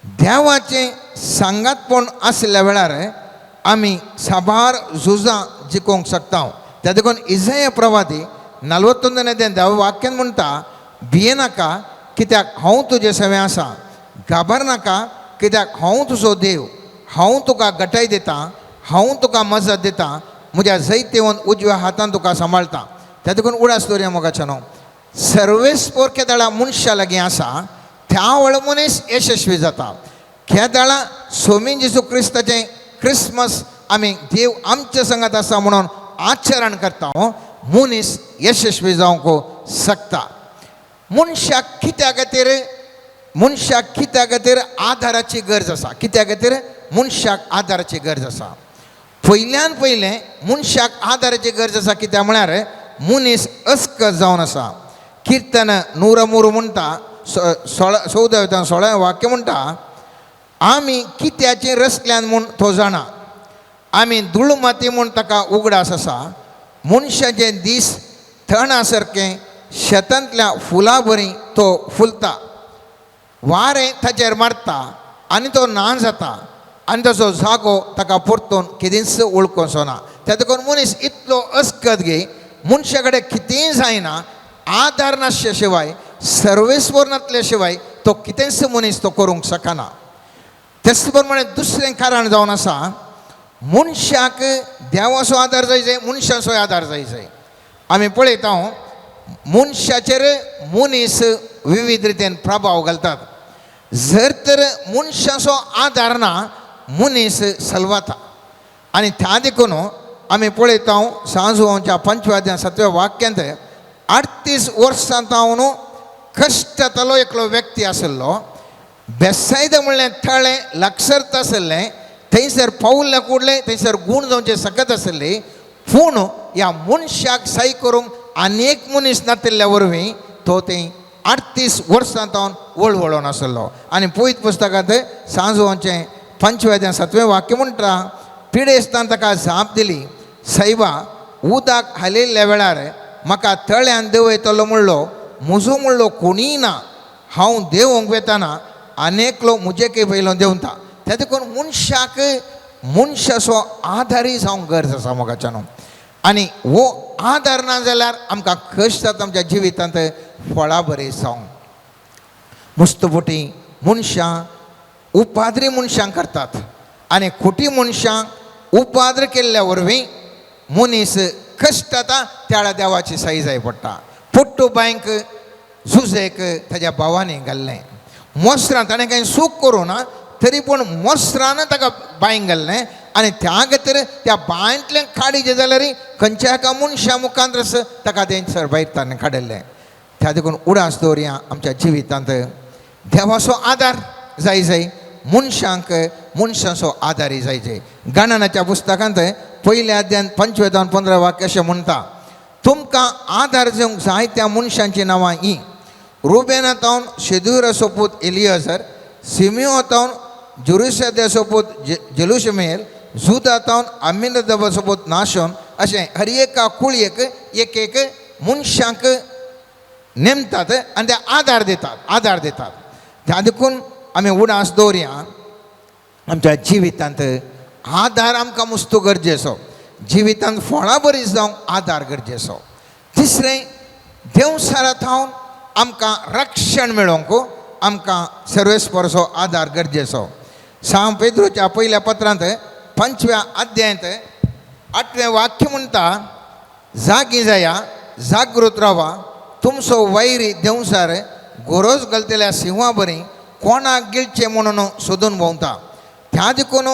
देवाचें सांगातपण आशिल्ल्या वेळार आमी साबार झुजां जिखोवंक शकता. त्या देखून इजय प्रवादी 41 ते 10 वाक्यान म्हणटा, भियेनाका, कित्याक हांव तुजे सवें आसा. घाबरनाका, कित्याक हांव तुजो देव. हांव तुका गटाय दितां, हांव तुका मजत दितां, म्हज्या जैतेवन उजव्या हातान तुका सांबाळटा. त्या देखून उडास दवरया मोगाच्यानो, सर्वेस्पोर केदळा मनशा लागीं आसा त्या वेळ मनीस यशस्वी जाता. केदळा सोमी जेजू क्रिस्ताचें क्रिसमस आमी देव आमच्या संगात आसा म्हणून आचरण करता, मनीस यशस्वी जावंक शकता. मनशाक कित्या खातीर, मनशाक कित्या खातीर आधाराची गरज आसा? कित्या खातीर मनशाक आधाराची गरज आसा? पयल्यान पयलें मनशाक आधाराची गरज आसा कित्याक म्हळ्यार मनीस अस्कत जावन आसा. किर्तन 103 म्हणटा, 16 14 16 वाक्य म्हणटा, आमी कित्याचें रसल्यान म्हूण तो जाणा, आमी धुळमाती म्हूण ताका उगडास आसा. मनशाचे दीस तणा सारकें, शेतांतल्या फुलां बरी तो फुलता. वारें ताचेर मारता आनी तो ना जाता आनी ताचो जागो ताका परतून केदींच वळखोचो ना. त्या देखून मनीस इतलो अस्कत गे, मनशा कडेन कितेंय जायना. आधार नासल्या शिवाय, सर्वेस्वर नासल्या शिवाय तो कितेंच मनीस तो करूंक शकना. तेच प्रमाणे दुसरें कारण जावन आसा, मनशाक देवाचो आदार जाय जाय, मनशाचोय आदार जाय जाय. आमी पळयता, मनशाचेर मनीस विविध रितीन प्रभाव घालतात. जर तर मनशाचो आदार ना, मनीस सलवाता. आनी त्या देखून आमी पळयता, सांजुवांच्या 5व्या 7व्या वाक्यांत 38 वर्सां तावन कश्टांतलो एकलो व्यक्ती आशिल्लो. बेसायदा म्हणलें थळें लागसरत आशिल्लें, थंयसर पावल्या कुडलें, थंयसर गूण जावचें सकत आशिल्ली. पूण ह्या मनशाक साय करूंक आनी एक मनीस नातिल्ल्या वरवीं तो थंय 38 वर्सां तावन वळवळोन आशिल्लो. आनी पवित्र पुस्तकांत सांजवांचें 5व्या 7वें वाक्य म्हणटा, पिडेस्तान ताका जाप दिली, सायबा, उदक हालयल्ल्या वेळार म्हाका तळ्यान देंवयतलो म्हणलो म्हजो म्हणलो कोणीय ना. हांव देंवोंक वेताना आनी एकलो म्हजे के पयलो देंवता. त्या देखून मनशाक मनशाचो आदारी जावंक गरज आसा मोगाच्यानो. आनी हो आदार ना जाल्यार आमकां कश्ट जाता आमच्या जिवितांत फळां बरी जावंक. मुस्तपुटी मनशां उपाद्री मनशां करतात आनी खोटी मनशां उपाद्र केल्ल्या वरवीं मनीस कश्ट जाता. त्या देवाची साई जाय पडटा. पोट्टू बांयक जुजेक ताज्या भावांनी घाल्लें मोसरान. ताणें कांय चूक करूं ना, तरी पूण मोसरान ताका बांयक घाल्लें. आनी त्या खातीर त्या बांयंतल्यान काडीचें जाल्यार खंयच्या एका मनशा मुखांत ताका तें सर भायर ताणें काडिल्लें. त्या देखून उडास दवरया आमच्या जिवितांत देवाचो आदार जाय जाय, मनशांक मनशांचो आदारय जाय जाय. गणनाच्या पुस्तकांत पयल्या अध्यान 25 15 वाक्य अशें म्हणटा, तुमकां आदार दिवंक जाय त्या मनशांचीं नांवां ही: रुबेना तावन शेदुराचो पूत एलियजर, सिमियो तावन जुरुसद्याचो पूत जेलुशमेल, जुदा तावन अमिनदबाचो पूत नाशोन. अशें हर एका कुळयेक एक एक मनशांक नेमतात आनी ते आदार दितात, आदार दितात. त्या देखून आमी उडास दवरया आमच्या जिवितांत आदार आमकां मुस्तू गरजेचो, जिवितांत फळां बरी जावंक आदार गरजेचो. तिसरें, देवसारा थावन आमकां रक्षण मेळोवंक आमकां सर्वेस्परचो आदार गरजेचो. सांव पेद्रोच्या पयल्या पत्रांत 5व्या अध्यायांत 8वें वाक्य म्हणटा, जागी जाया, जागृत रावा, तुमचो वैरी देंवसार गोरोज घालतल्या सिंहा बरी कोणाक गिळचें म्हणून सोदून भोंवता. त्या देखून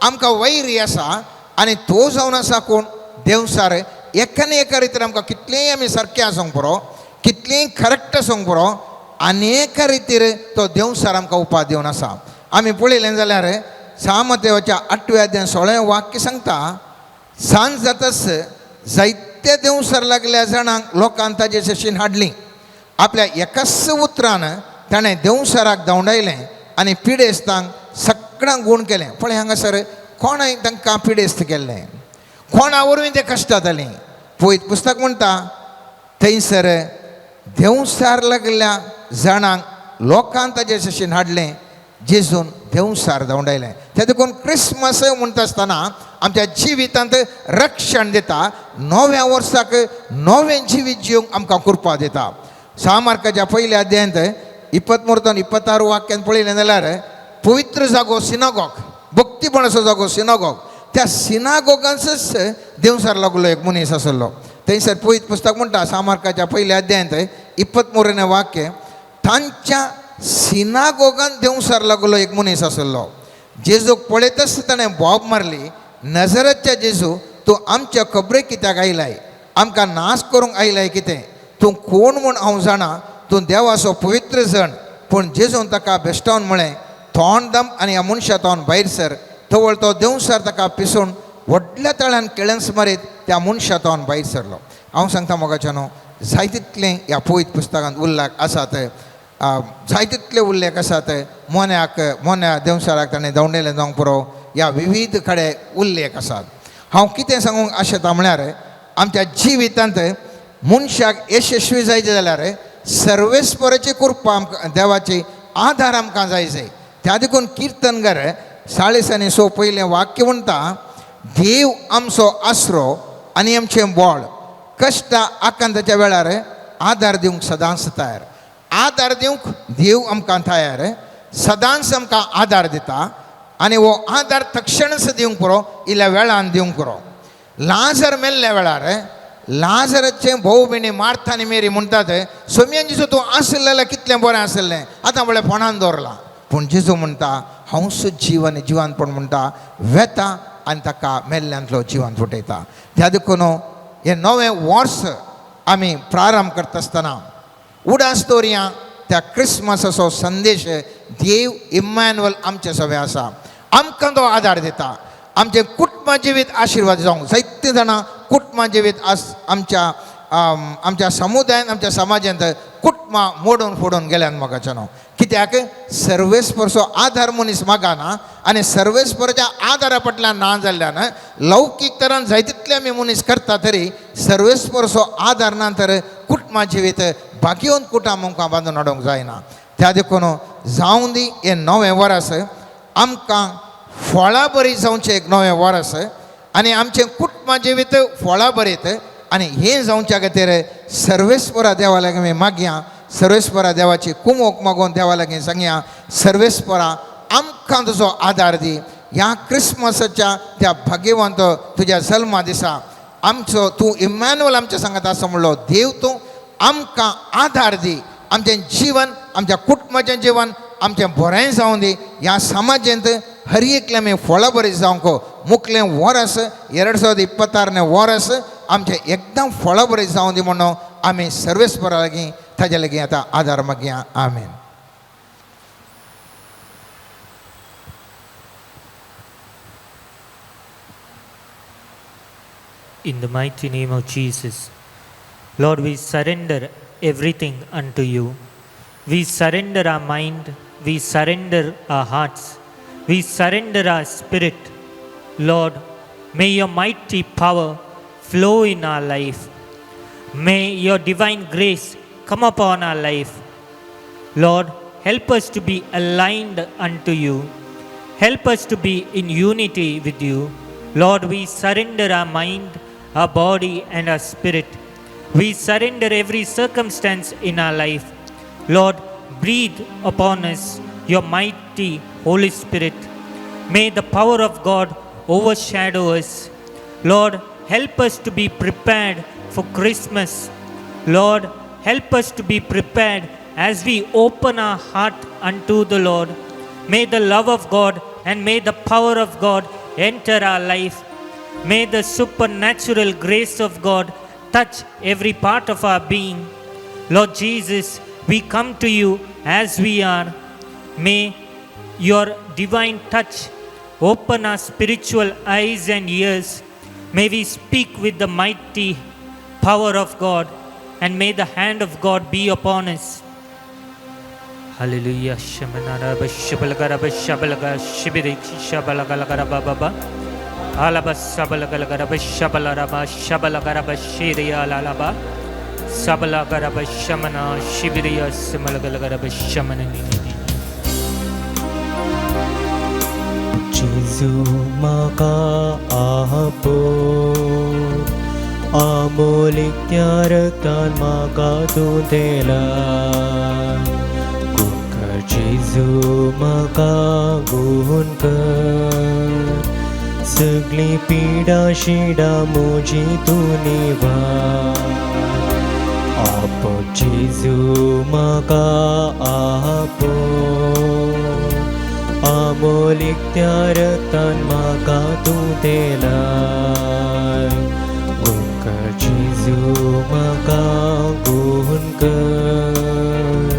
आमकां वैरी आसा आनी तो जावन आसा कोण? देंवसार. एका न्ही एका रितीन आमकां कितलेंय आमी सारकें आसूंक पुरो, कितलींय करेक्ट आसूंक पुरो, आनी एका रितीर तो देंवसार आमकां उपाय दिवन आसा. आमी पळयलें जाल्यार सामतेवाच्या 8व्या अध्याय 16 वाक्य सांगता, सांज जातच जायते देंवसार लागल्या जाणांक लोकान ताजे शशीन हाडली. आपल्या एकाच उतरान ताणें देंवसाराक धांवडायलें आनी पिडेस्तांक सगळ्यांक गूण केलें. पळय हांगासर कोणाय तांकां पिडेस्त केल्लें, कोणा वरवीं ते कश्टां जालीं. पळयत पुस्तक म्हणटा थंयसर देंवसार लागल्या जाणांक लोकान ताजे शशीन हाडलें, जेजून देंवसार धांवडायलें. ते देखून क्रिसमस म्हणटा आसतना आमच्या जिवितांत रक्षण दिता, नव्या वर्साक नवें जिवीत जिवंक आमकां कृपा दिता. 6 मार्काच्या पयल्या अध्यायांत 23 26 वाक्यान पळयलें जाल्यार पवित्र जागो सिनागोग, भक्तीपणाचो जागो सिनागोग, त्या सिनागोगांचोच देंवसार लागलो एक मनीस आसलो. थंयसर पवित्र पुस्तक म्हणटा 6 मार्काच्या पयल्या अध्यायांत 23 वाक्य, तांच्या सिनागोगान देंवसार लागलो एक मनीस आसलो. जेजूक पळयतच ताणें बोब मारली, नजरतच्या जेजू, तूं आमच्या खबरेक कित्याक आयलाय? आमकां नाश करूंक आयलाय कितें? तूं कोण म्हूण हांव जाणा, तूं देवाचो पवित्र जण. पूण जेजून ताका बेश्टावन म्हळें, तोंड दम आनी ह्या मनशा तोंड भायर सर. तवळ तो देंवसार ताका पिसून व्हडल्या तळ्यान केळंस मारीत त्या मनशा तोंड भायर सरलो. हांव सांगता मोगाच्या न्हू, जाय तितलें ह्या पवित्र पुस्तकांत उल्लेख आसात, जाय तितले उल्लेख आसात. मोन्याक मोन्या देंवसाराक ताणें धांवडयलें जावंक पुरो, ह्या विविध कडेन उल्लेख आसात. हांव कितें सांगूंक आशेता म्हळ्यार आमच्या जिवितांत मनशाक यशस्वी जायचें जाल्यार सर्वेस्पराची कृपा आमकां, देवाची आदार आमकां जाय जाय. त्या देखून किर्तनगर 40 6 पयलें वाक्य म्हणटा, देव आमचो आसरो आनी आमचें बळ, कश्टा आकांताच्या वेळार आदार दिवंक सदांच तयार. आदार दिवंक देव आमकां तयार, सदांच आमकां आदार दिता आनी हो आदार तक्षणच दिवंक पुरो, इल्ल्या वेळान दिवंक पुरो. लाजर मेल्ल्या वेळार लाजराचें भोव भयणी मार्था आनी मेरी म्हणटात, सोमयान जेजू तूं आसलें जाल्यार कितलें बरें आसलें, आतां म्हळ्यार फोणान दवरलां. पूण जेजू म्हणटा, हांवूच जीव आनी जिवानपण म्हणटा, वेता आनी ताका मेल्ल्यांतलो जिवान फुटयता. त्या देखून हें नवें वर्स आमी प्रारंभ करता आसतना उडास दवरया त्या क्रिसमसाचो संदेश, देव इम्मॅन्युअल आमचे सगळे आसा, आमकां तो आदार दिता. आमचें कुटुंब जिवीत आशिर्वाद जावंक जायते जाणां कुटुंब जिवीत आस आमच्या आमच्या समुदायांत, आमच्या समाजांत कुटुंबां मोडून फोडून गेल्यान मोगाच्या न्हू. कित्याक सर्वेस्परचो आदार मनीस मागना आनी सर्वेस्पराच्या आदारा फाटल्यान ना जाल्ल्यान लौकीक तरान जाय तितले आमी मनीस करता तरी सर्वेस्परचो आदार ना तर कुटुंबा जिवीत भाग्यवंत कुटुंब आमकां बांदून हाडूंक जायना. त्या देखून जावं दी हें नवें वर्स आमकां फळां बरी जावचें एक नवें वर्स आनी आमचें कुटुंबा जिवीत फळां बरीत आनी हें जावच्या खातीर सर्वेस्परा देवा लागीं आमी मागया, सर्वेस्परा देवाची कुमोक मागून देवा लागीं सांगया, सर्वेस्परा आमकां तुजो आदार दी. ह्या क्रिसमसाच्या त्या भाग्यवंत तुज्या जल्मा दिसा आमचो तूं इम्मॅन्युअल आमच्या सांगात आसा म्हणलो देव, तूं आमकां आदार दी. आमचें जिवन, आमच्या कुटुंबाचें जिवन आमचें बरें जावं दी. ह्या समाजांत हर एकले आमी फळां बरी जावंक मुखलें वरस 2026 वरस आमचें एकदम फळां बरी जावं दी म्हणून आमी सर्वेस्परा लागीं ताज्या लागीं आतां आदार मागया. आमेन. In the mighty name of Jesus, Lord, we surrender everything unto you. We surrender our mind, we surrender our hearts, we surrender our spirit. Lord, may your mighty power flow in our life. May your divine grace come upon our life. Lord, help us to be aligned unto you. Help us to be in unity with you. Lord, we surrender our mind, our body, and our spirit. We surrender every circumstance in our life. Lord, breathe upon us your mighty Holy Spirit. May the power of God overshadow us. Lord, help us to be prepared for Christmas. Lord, help us to be prepared as we open our heart unto the Lord. May the love of God and may the power of God enter our life. May the supernatural grace of God touch every part of our being. Lord Jesus, we come to you as we are. May your divine touch open our spiritual eyes and ears. May we speak with the mighty power of God, and may the hand of God be upon us. Hallelujah. Shamanaraba shabalgaraba shabalaga shibiri shabalagalagaraba baba. Alaba sabalagaraba shabalaraba shabalagaraba shiriya lalaba. Sabalagaraba shamana shibiriya simalagaraba shamana nini. जेजू म्हाका आपोय आमोलीक त्या रक्तान म्हाका तूं दिलाय. गुण जेजू म्हाका गुण कर सगळी पिडा शिडा म्हजी तूं निवार. आपो जेजू म्हाका आपो आमोलीक त्या रक्तान म्हाका तूं दिलाय. गुण कर जेजू म्हाका गुण कर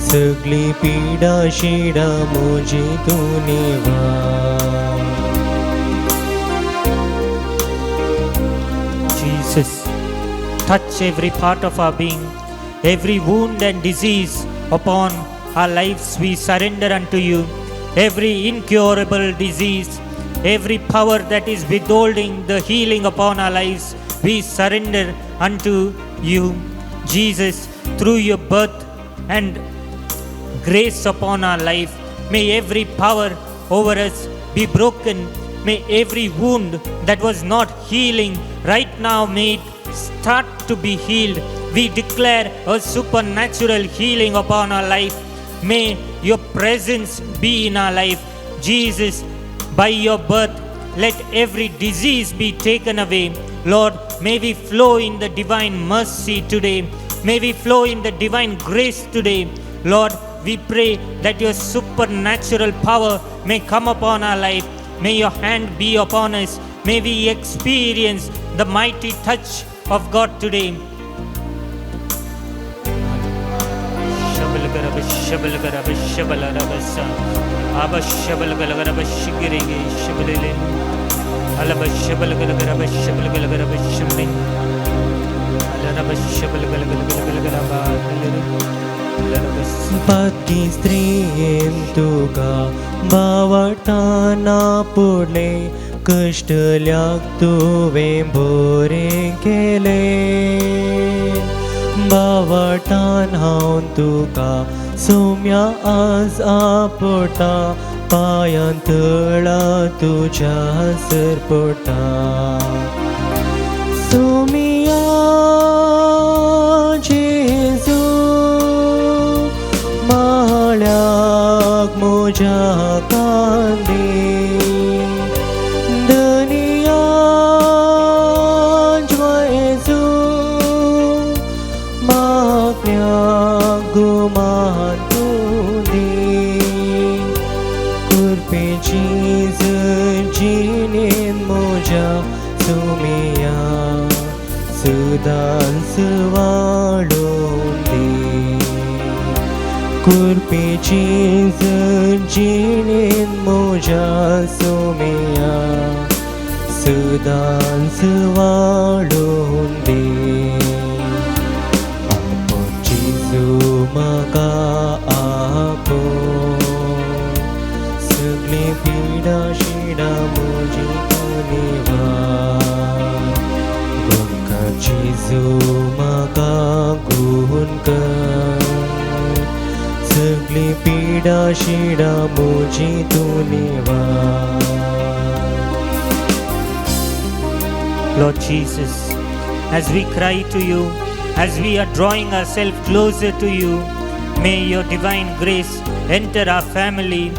सगळी पिडा शिडा म्हजी तूं निवार. Jesus, touch every part of our being, every wound and disease upon our lives we surrender unto you. Every incurable disease, every power that is withholding the healing upon our lives, we surrender unto you. Jesus, through your birth and grace upon our life, may every power over us be broken. May every wound that was not healing right now, may it start to be healed. We declare a supernatural healing upon our life. May your presence be in our life. Jesus, by your birth, let every disease be taken away. Lord, may we flow in the divine mercy today. May we flow in the divine grace today. Lord, we pray that your supernatural power may come upon our life. May your hand be upon us. May we experience the mighty touch of God today. बाकी स्त्रियेन तुका बावडटाना पुडलें कश्टल्याक तुवें बरें केलें. बावटान हांव तुका सोम्या आज आपटा पांयां तळा तुज्या सरपटा. सोमिया जेजू माळ्याक म्हज्या कांदी दनिया जेजू मागण्याक गुमान तूं दी कुर्पेची जिणेन म्हज्या सुमिया सदांच वाडोवन दी कुरपेची जिणेन म्हज्या सुमिया सदांच वाडोवन दी आपो जेजू म्हाका आपो सगळी पिडा शिडा म्हजी तूं निवार गुणकर जेजू म्हाका गुण कर सगळी पिडा शिडा म्हजी तूं निवार. Lord Jesus, as we cry to you, as we are drawing ourselves closer to you, may your divine grace enter our family.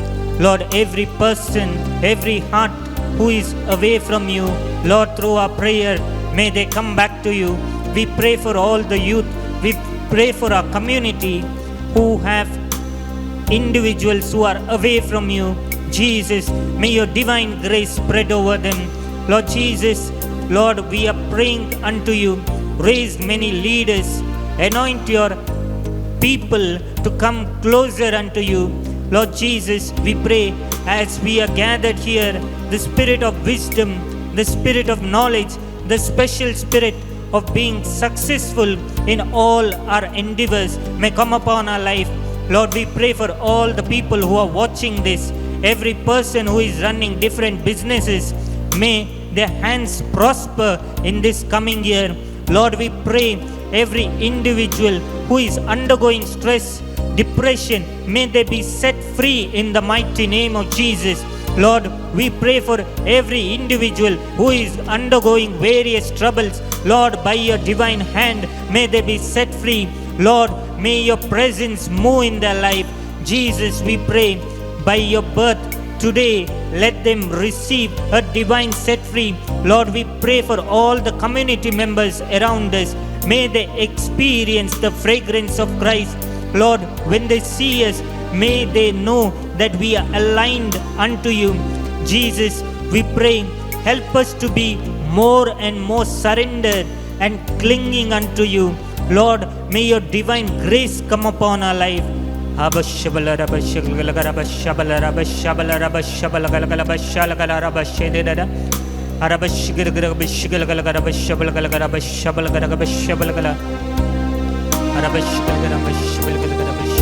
Lord, every person, every heart who is away from you, Lord, through our prayer, may they come back to you. We pray for all the youth, we pray for our community who have individuals who are away from you. Jesus, may your divine grace spread over them. Lord Jesus, Lord, we are praying unto you. Raise many leaders, anoint your people to come closer unto you. Lord Jesus, we pray as we are gathered here, the spirit of wisdom, the spirit of knowledge, the special spirit of being successful in all our endeavors may come upon our life. Lord, we pray for all the people who are watching this, every person who is running different businesses, may their hands prosper in this coming year. Lord, we pray every individual who is undergoing stress, depression, may they be set free in the mighty name of Jesus. Lord, we pray for every individual who is undergoing various troubles. Lord, by your divine hand, may they be set free. Lord, may your presence move in their life. Jesus, we pray by your birth today, let them receive a divine set free. Lord, we pray for all the community members around us. May they experience the fragrance of Christ. Lord, when they see us, may they know that we are aligned unto you. Jesus, we pray, help us to be more and more surrendered and clinging unto you. Lord, may your divine grace come upon our life. Abashabala rabashagalagala shabala rabashabala rabashabala bashalagala rabashedada arabashigiragara bashigalagala rabashabalagala rabashabalagala bashabalagala arabashigalagala bashabalagala bash.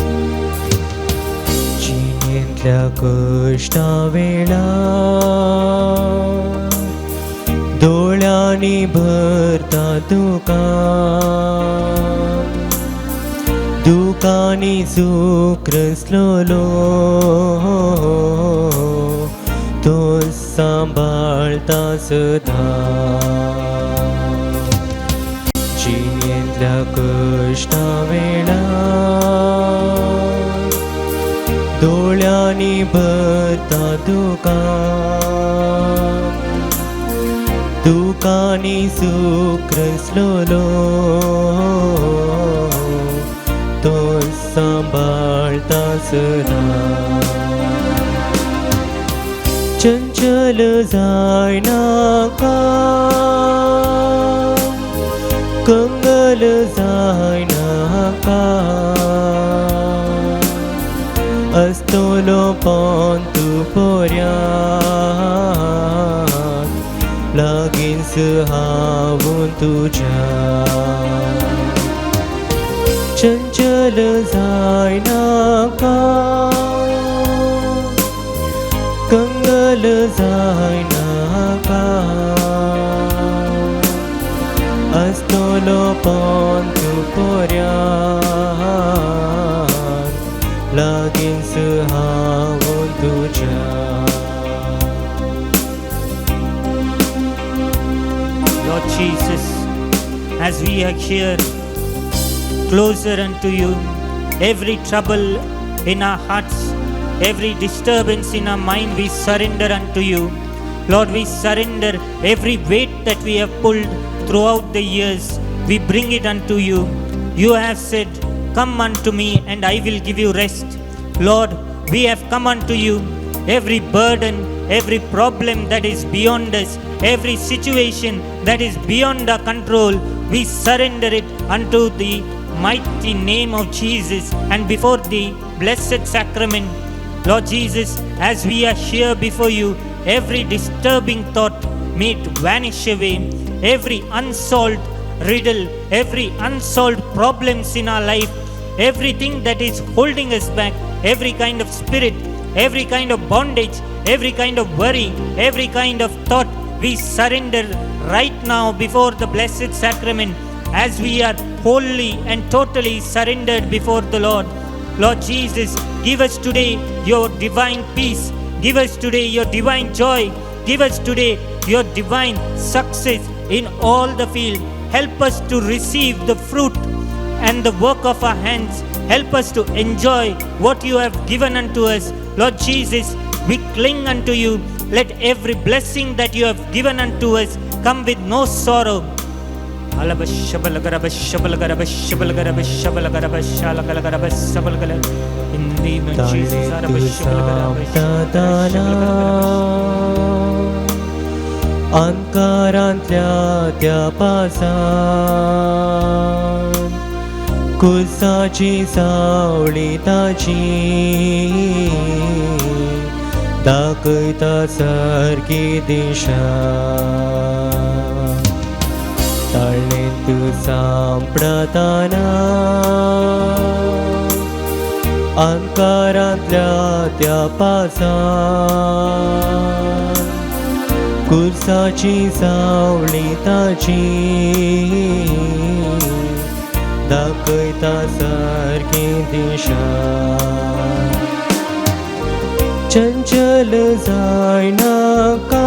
जिणेंतल्या कश्टा वेळार दोळ्यांनी भरता दुकां दुकांनी सुक्रसलोलो तो सांबाळता सदां जिणेंतल्या कश्टा वेळार दोळ्यांनी भरता दुकां दुकांनी सुक्रसलोलो तो सांबाळता सदां चंचल जायनाका कंगल जायनाका असतोलो पोंतू पोऱ्यान लागींच हांव तुज्या चंचल जायनाका कंगल जायनाका असतोलो पोंतू पोऱ्यान लागींच हांव तुज्या. Lord Jesus, as we are here closer unto you, every trouble in our hearts, every disturbance in our mind, we surrender unto you. Lord, we surrender every weight that we have pulled throughout the years. We bring it unto you. You have said, come unto me and I will give you rest. Lord, we have come unto you. Every burden, Every problem that is beyond us, every situation that is beyond our control, we surrender it unto the mighty name of Jesus and before the blessed sacrament. Lord Jesus, as we are here before you, every disturbing thought may it vanish away, every unsolved riddle, every unsolved problems in our life, everything that is holding us back, every kind of spirit, every kind of bondage, every kind of worry, every kind of thought, we surrender right now before the blessed sacrament as we are wholly and totally surrendered before the Lord. Lord Jesus, give us today your divine peace. Give us today your divine joy. Give us today your divine success in all the field. Help us to receive the fruit and the work of our hands. Help us to enjoy what you have given unto us. Lord Jesus, we cling unto you. Let every blessing that you have given unto us come with no sorrow. In the name of Jesus. ताना अंकारांतल्या त्या पासान कुसाची सावळी ताची दाखयता सारकी दिशा ताळेंत सांपडताना अंकारांतल्या त्या पासान कुर्साची सावळी ताची दाखयता सारकी दिशा चंचल जायनाका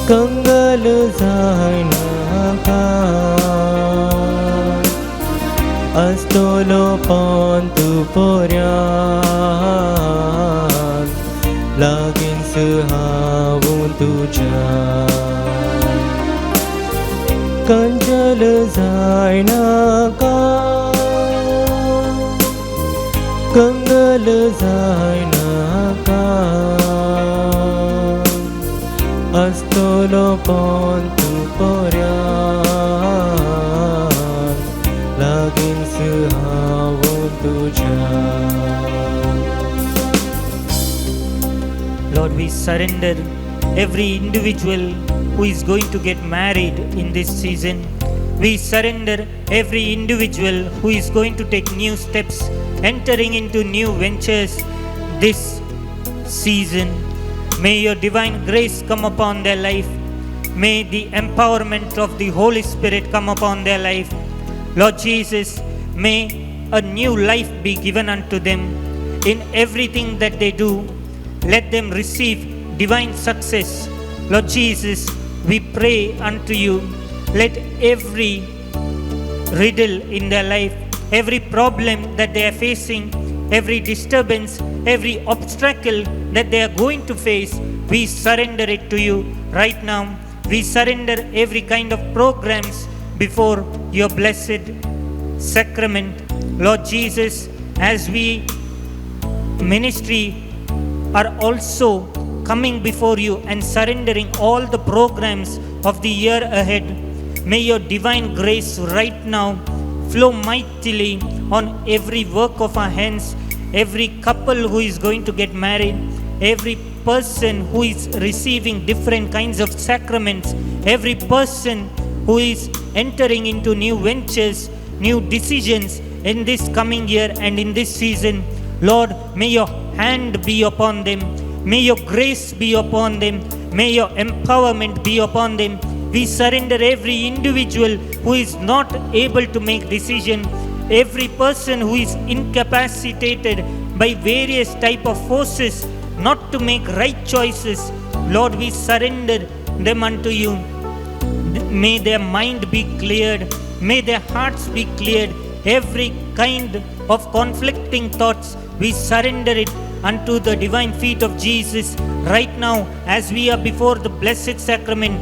कंगल जायनाका आसतलो पंत पोऱ्यान लागींच हांव तुज्या कंचल जायनाका कंगल जायनाका आसतलो पंत पोऱ्यान लागींच हांव तुज्या. Lord, we surrender every individual who is going to get married in this season. We surrender every individual who is going to take new steps, entering into new ventures this season. May your divine grace come upon their life. May the empowerment of the Holy Spirit come upon their life. Lord Jesus, may a new life be given unto them in everything that they do. Let them receive divine success. Lord Jesus, we pray unto you. Let every riddle in their life, every problem that they are facing, every disturbance, every obstacle that they are going to face, we surrender it to you right now. We surrender every kind of programs before your blessed sacrament. Lord Jesus, as we ministry are also coming before you and surrendering all the programs of the year ahead, may your divine grace right now flow mightily on every work of our hands, every couple who is going to get married, every person who is receiving different kinds of sacraments, every person who is entering into new ventures, new decisions in this coming year and in this season. Lord, may your hand be upon them. May your grace be upon them. May your empowerment be upon them. We surrender every individual who is not able to make decision, every person who is incapacitated by various type of forces not to make right choices. Lord, we surrender them unto you. May their mind be cleared. May their hearts be cleared. Every kind of conflicting thoughts, we surrender it unto the divine feet of Jesus right now as we are before the blessed sacrament.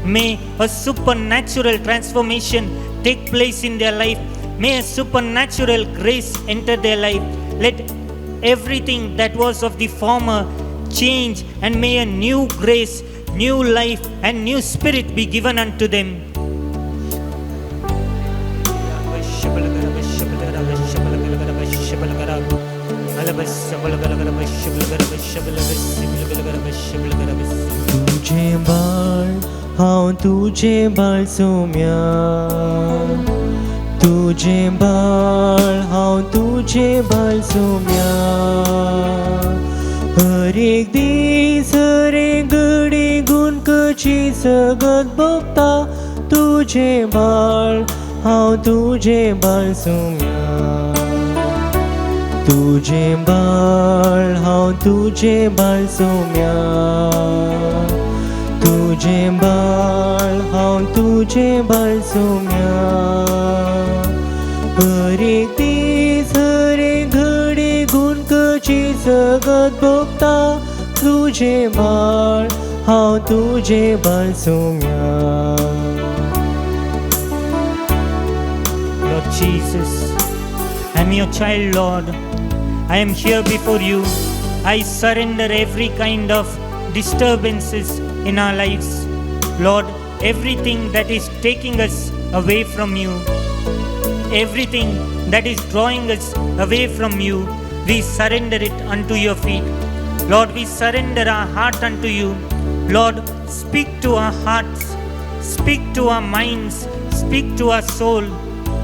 May a supernatural transformation take place in their life. May a supernatural grace enter their life. Let everything that was of the former change, and may a new grace, new life, and new spirit be given unto them. तुझे बाळ हांव तुझे बाळ सोम्या, तुझे बाळ हांव तुझे बाळ सोम्या. हर एक दीस हर एक घडी गुणकची सगत भोगता, तुझे बाळ हांव तुझे बाळ सोम्या. तुझे बाळ हांव तुझे बाळ सोम्या, तुझे बाळ हांव तुझे बाळ सोम्या. हर एक दीस हर एक घडी गुणकची सगत भोगता, तुझे बाळ हांव तुझे बाळ Saumya. Lord Jesus, I am your child, Lord. I am here before you. I surrender every kind of disturbances in our lives. Lord, everything that is taking us away from you, everything that is drawing us away from you, we surrender it unto your feet. Lord, we surrender our heart unto you. Lord, speak to our hearts, speak to our minds, speak to our soul.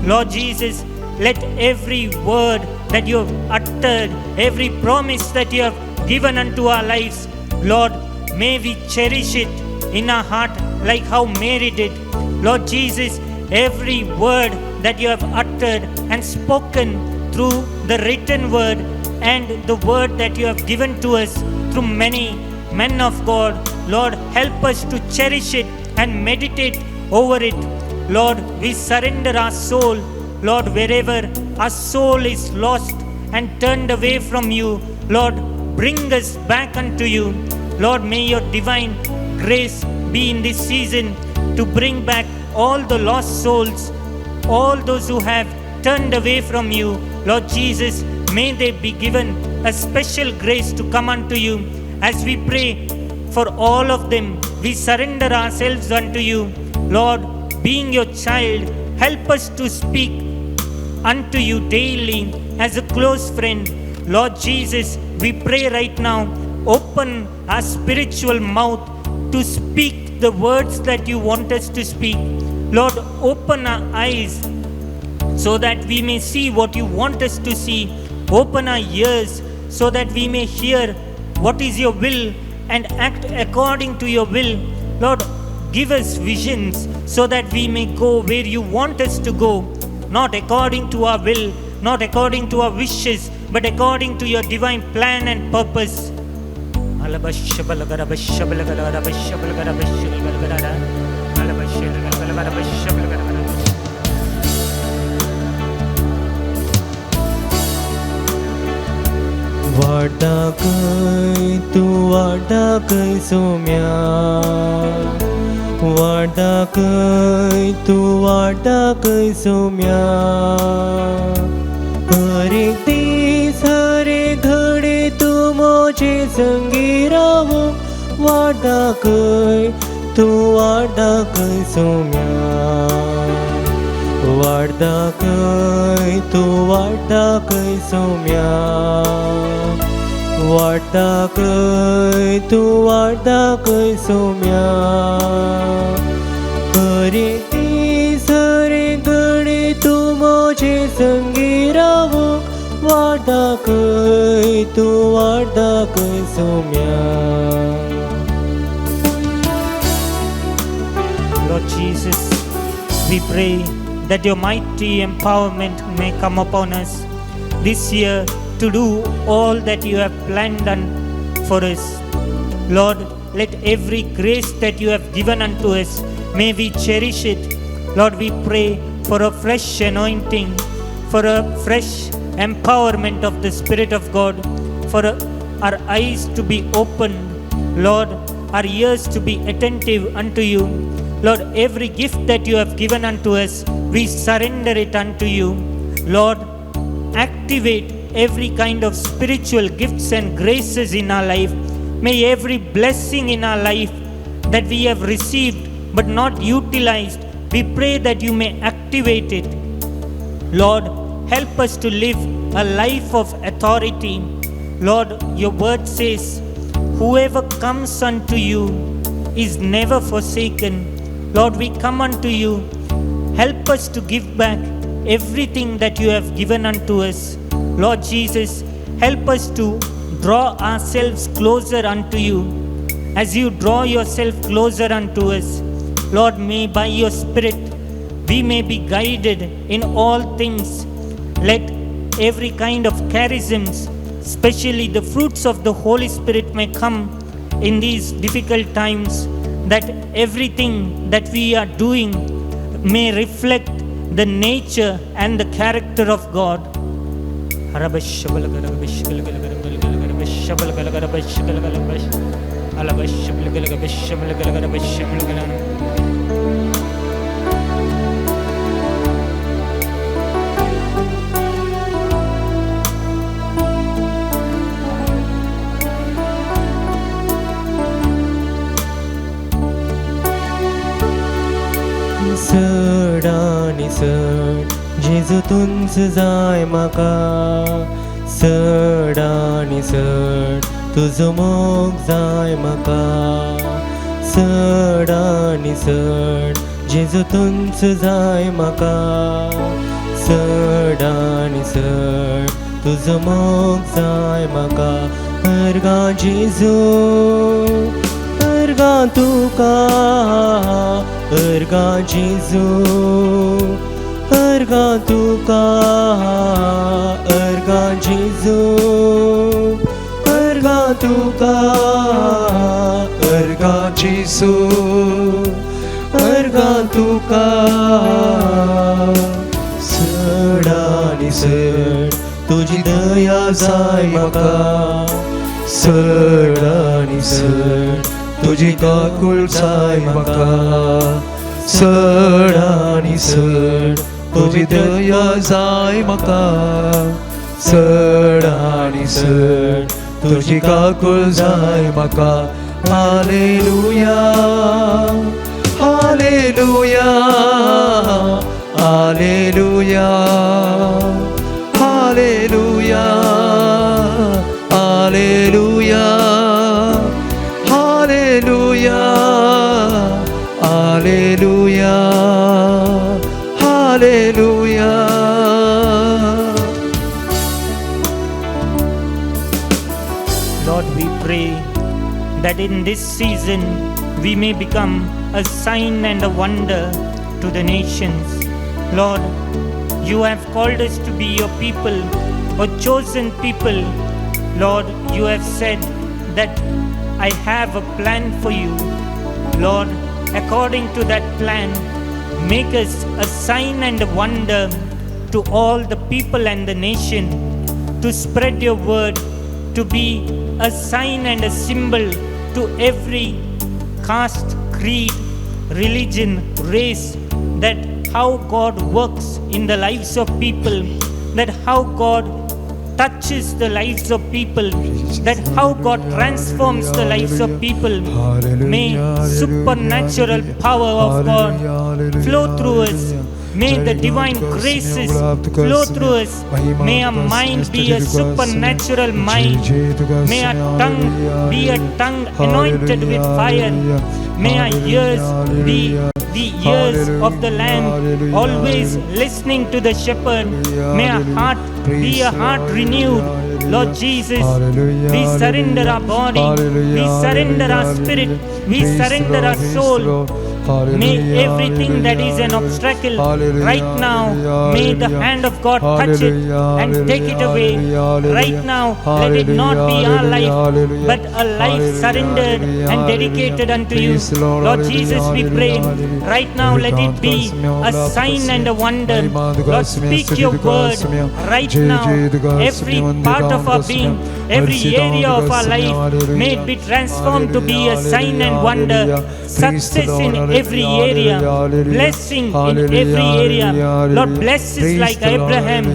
Lord Jesus, let every word that you have uttered, every promise that you have given unto our lives, Lord, may we cherish it in our heart like how Mary did. Lord Jesus, every word that you have uttered and spoken through the written word and the word that you have given to us through many men of God, Lord, help us to cherish it and meditate over it. Lord, we surrender our soul. Lord, wherever our soul is lost and turned away from you, Lord, bring us back unto you. Lord, may your divine grace be in this season to bring back all the lost souls, all those who have turned away from you. Lord Jesus, may they be given a special grace to come unto you. As we pray for all of them, we surrender ourselves unto you. Lord, being your child, help us to speak unto you daily as a close friend. Lord Jesus, we pray right now, open our spiritual mouth to speak the words that you want us to speak. Lord, open our eyes so that we may see what you want us to see. Open our ears so that we may hear what is your will and act according to your will. Lord, give us visions so that we may go where you want us to go, not according to our will, not according to our wishes, but according to your divine plan and purpose. वाटाकय तूं वाटाकय सोम्या, वाटाकय तूं वाटाकय सोम्या. हर एक दीस हर एक घडी तूं म्हजे संगी रावूंक, वाटाकय तूं वाटाकय सोम्या. वाटाकय तूं वाटाकय सोम्या, वाटाकय तूं वाटाकय सोम्या. हर एक दीस हर एक घडी तूं म्हजे संगी रावूंक, वाटाकय तूं वाटाकय Saumya. Lord Jesus, we pray that your mighty empowerment may come upon us this year to do all that you have planned for us. Lord, let every grace that you have given unto us, may we cherish it. Lord, we pray for a fresh anointing, for a fresh empowerment of the Spirit of God, for our eyes to be opened, Lord, our ears to be attentive unto you. Lord, every gift that you have given unto us, we surrender it unto you. Lord, activate every kind of spiritual gifts and graces in our life. May every blessing in our life that we have received but not utilized, we pray that you may activate it. Lord, help us to live a life of authority. Lord, your word says, whoever comes unto you is never forsaken. Lord, we come unto you. Help us to give back everything that you have given unto us. Lord Jesus, help us to draw ourselves closer unto you. As you draw yourself closer unto us, Lord, may by your Spirit we may be guided in all things. Let every kind of charisms, especially the fruits of the Holy Spirit, may come in these difficult times, that everything that we are doing may reflect the nature and the character of God. चड आनी चड जेजू तूंच जाय म्हाका, चड आनी चड तुजो मोग जाय म्हाका, चड आनी चड जेजू तूंच जाय म्हाका, चड आनी चड तुजो मोग जाय म्हाका. अर्गां जेजू, अर्गां तुका, अर्गां जेजू, अर्गां तुका, अर्गां जेजू, अर्गां तुका, अर्गां जेजू, अर्गां तुका. चड आनी चड तुजी दया जाय म्हाका, चड आनी चड तुजी काकूळ जाय म्हाका, चड आनी चड तुजी दया जाय म्हाका, चड आनी चड तुजी काकूळ जाय म्हाका. Hallelujah, hallelujah, hallelujah, hallelujah, hallelujah, hallelujah, hallelujah, hallelujah. Lord, we pray that in this season we may become a sign and a wonder to the nations. Lord, you have called us to be your people, a chosen people. Lord, you have said that I have a plan for you. Lord, according to that plan, make us a sign and a wonder to all the people and the nation, to spread your word, to be a sign and a symbol to every caste, creed, religion, race, that how God works in the lives of people, that how God touches the lives of people, that how God transforms the lives of people. May supernatural power of God flow through us. May the divine graces flow through us. May our mind be a supernatural mind. May our tongue be a tongue anointed with fire. May our ears be the ears of the Lamb, always listening to the shepherd. May our heart be a heart renewed. Lord Jesus, we surrender our body, we surrender our spirit, we surrender our soul. May everything that is an obstacle right now, may the hand of God touch it and take it away. Right now, let it not be our life, but a life surrendered and dedicated unto you. Lord Jesus, we pray right now, let it be a sign and a wonder. Lord, speak your word right now. Every part of our being, every area of our life, may it be transformed to be a sign and wonder. Success in every area, blessing in every area. Lord, bless us like Abraham,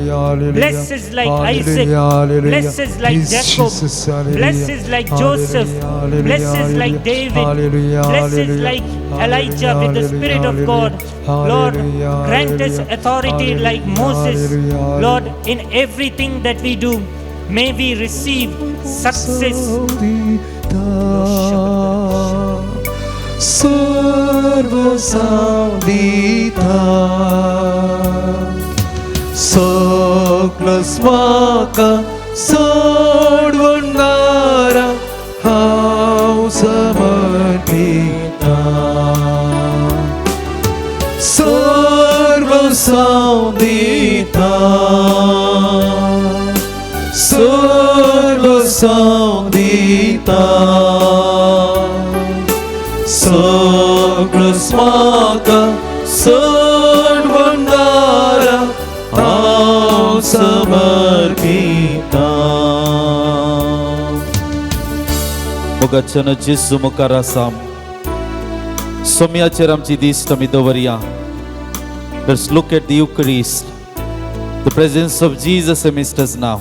bless us like Isaac, bless us like Jacob, bless us like Joseph, bless us like David, bless us like Elijah with the Spirit of God. Lord, grant us authority like Moses. Lord, in everything that we do, may we receive success. सर्व सांदिता सगळो म्हाका सोडवणारा हांव समर्पिता सर्व सांदिता सर्व सांदिता सगळो म्हाका सोडवणारा हांव समर्पिता. मोगाच्यान जेजू मुखार आसा सोम्याचेर आमची दिश्ट आमी दवरया. Let's look at the Eucharist, the presence of Jesus amidst us now.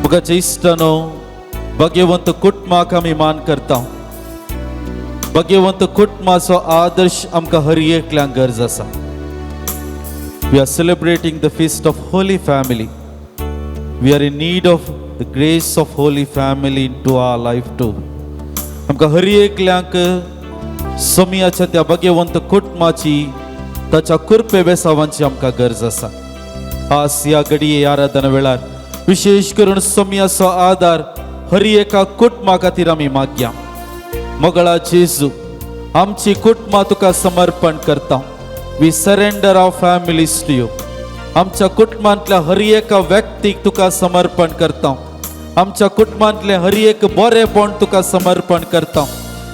मोगाच्या इश्टानो, भाग्यवंत कुटुंबाक आमी मान करता. भाग्यवंत कुटुंबाचो आदर्श आमकां हर एकल्यांक गरज आसा. We are celebrating the feast of Holy Family. We are in need of the grace of Holy Family into our life too. आमकां हर एकल्यांक सोमियाच्या त्या भाग्यवंत कुटुंबाची, ताच्या कृपे बेसावांची आमकां गरज आसा. आज ह्या घडये आराधना वेळार विशेश करून सोमियाचो आदार हर एका कुटुंबा खातीर आमी मागया. मोगळा जेजू, आमची कुटुंबां तुका समर्पण करता. We surrender our families to you. आमच्या कुटुंबांतल्या हर एका व्यक्तीक तुका समर्पण करता. आमच्या कुटुंबांतलें हर एक बरेपण तुका समर्पण करता.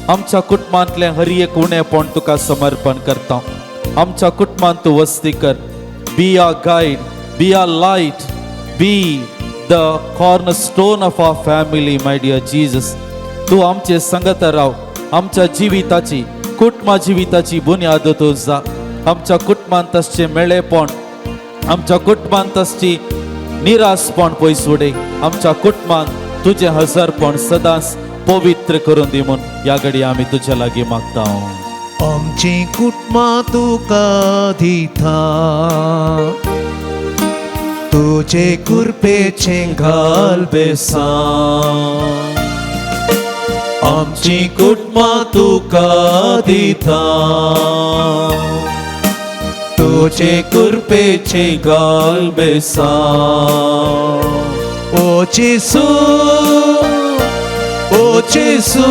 आमच्या कुटुंबांतलें हर एक उणेपण तुका समर्पण करता. आमच्या कुटुंबांत तूं वस्ती कर. Be our guide, be our light, be the cornerstone of our family, my dear Jesus. तूं आमचे संगत राव. आमच्या जिविताची, कुटुंबा जिविताची बुन्याद तूं जा. आमच्या कुटुंबांत आसचें मेळेपण, आमच्या कुटुंबांत आसची निरासपण पयस उडय. आमच्या कुटुंबांत तुजें हजारपण सदांच पवित्र करून दी म्हूण ह्या घडी आमी तुज्या लागीं मागता. आमची कुटुंबां तुका दिता, तुजे कृपेचें घाल बेसांव. आमची कुटुंबां तुका दिता, तुजे कृपेचें घाल बेसांव. ओ जेसू, ओ जेसू,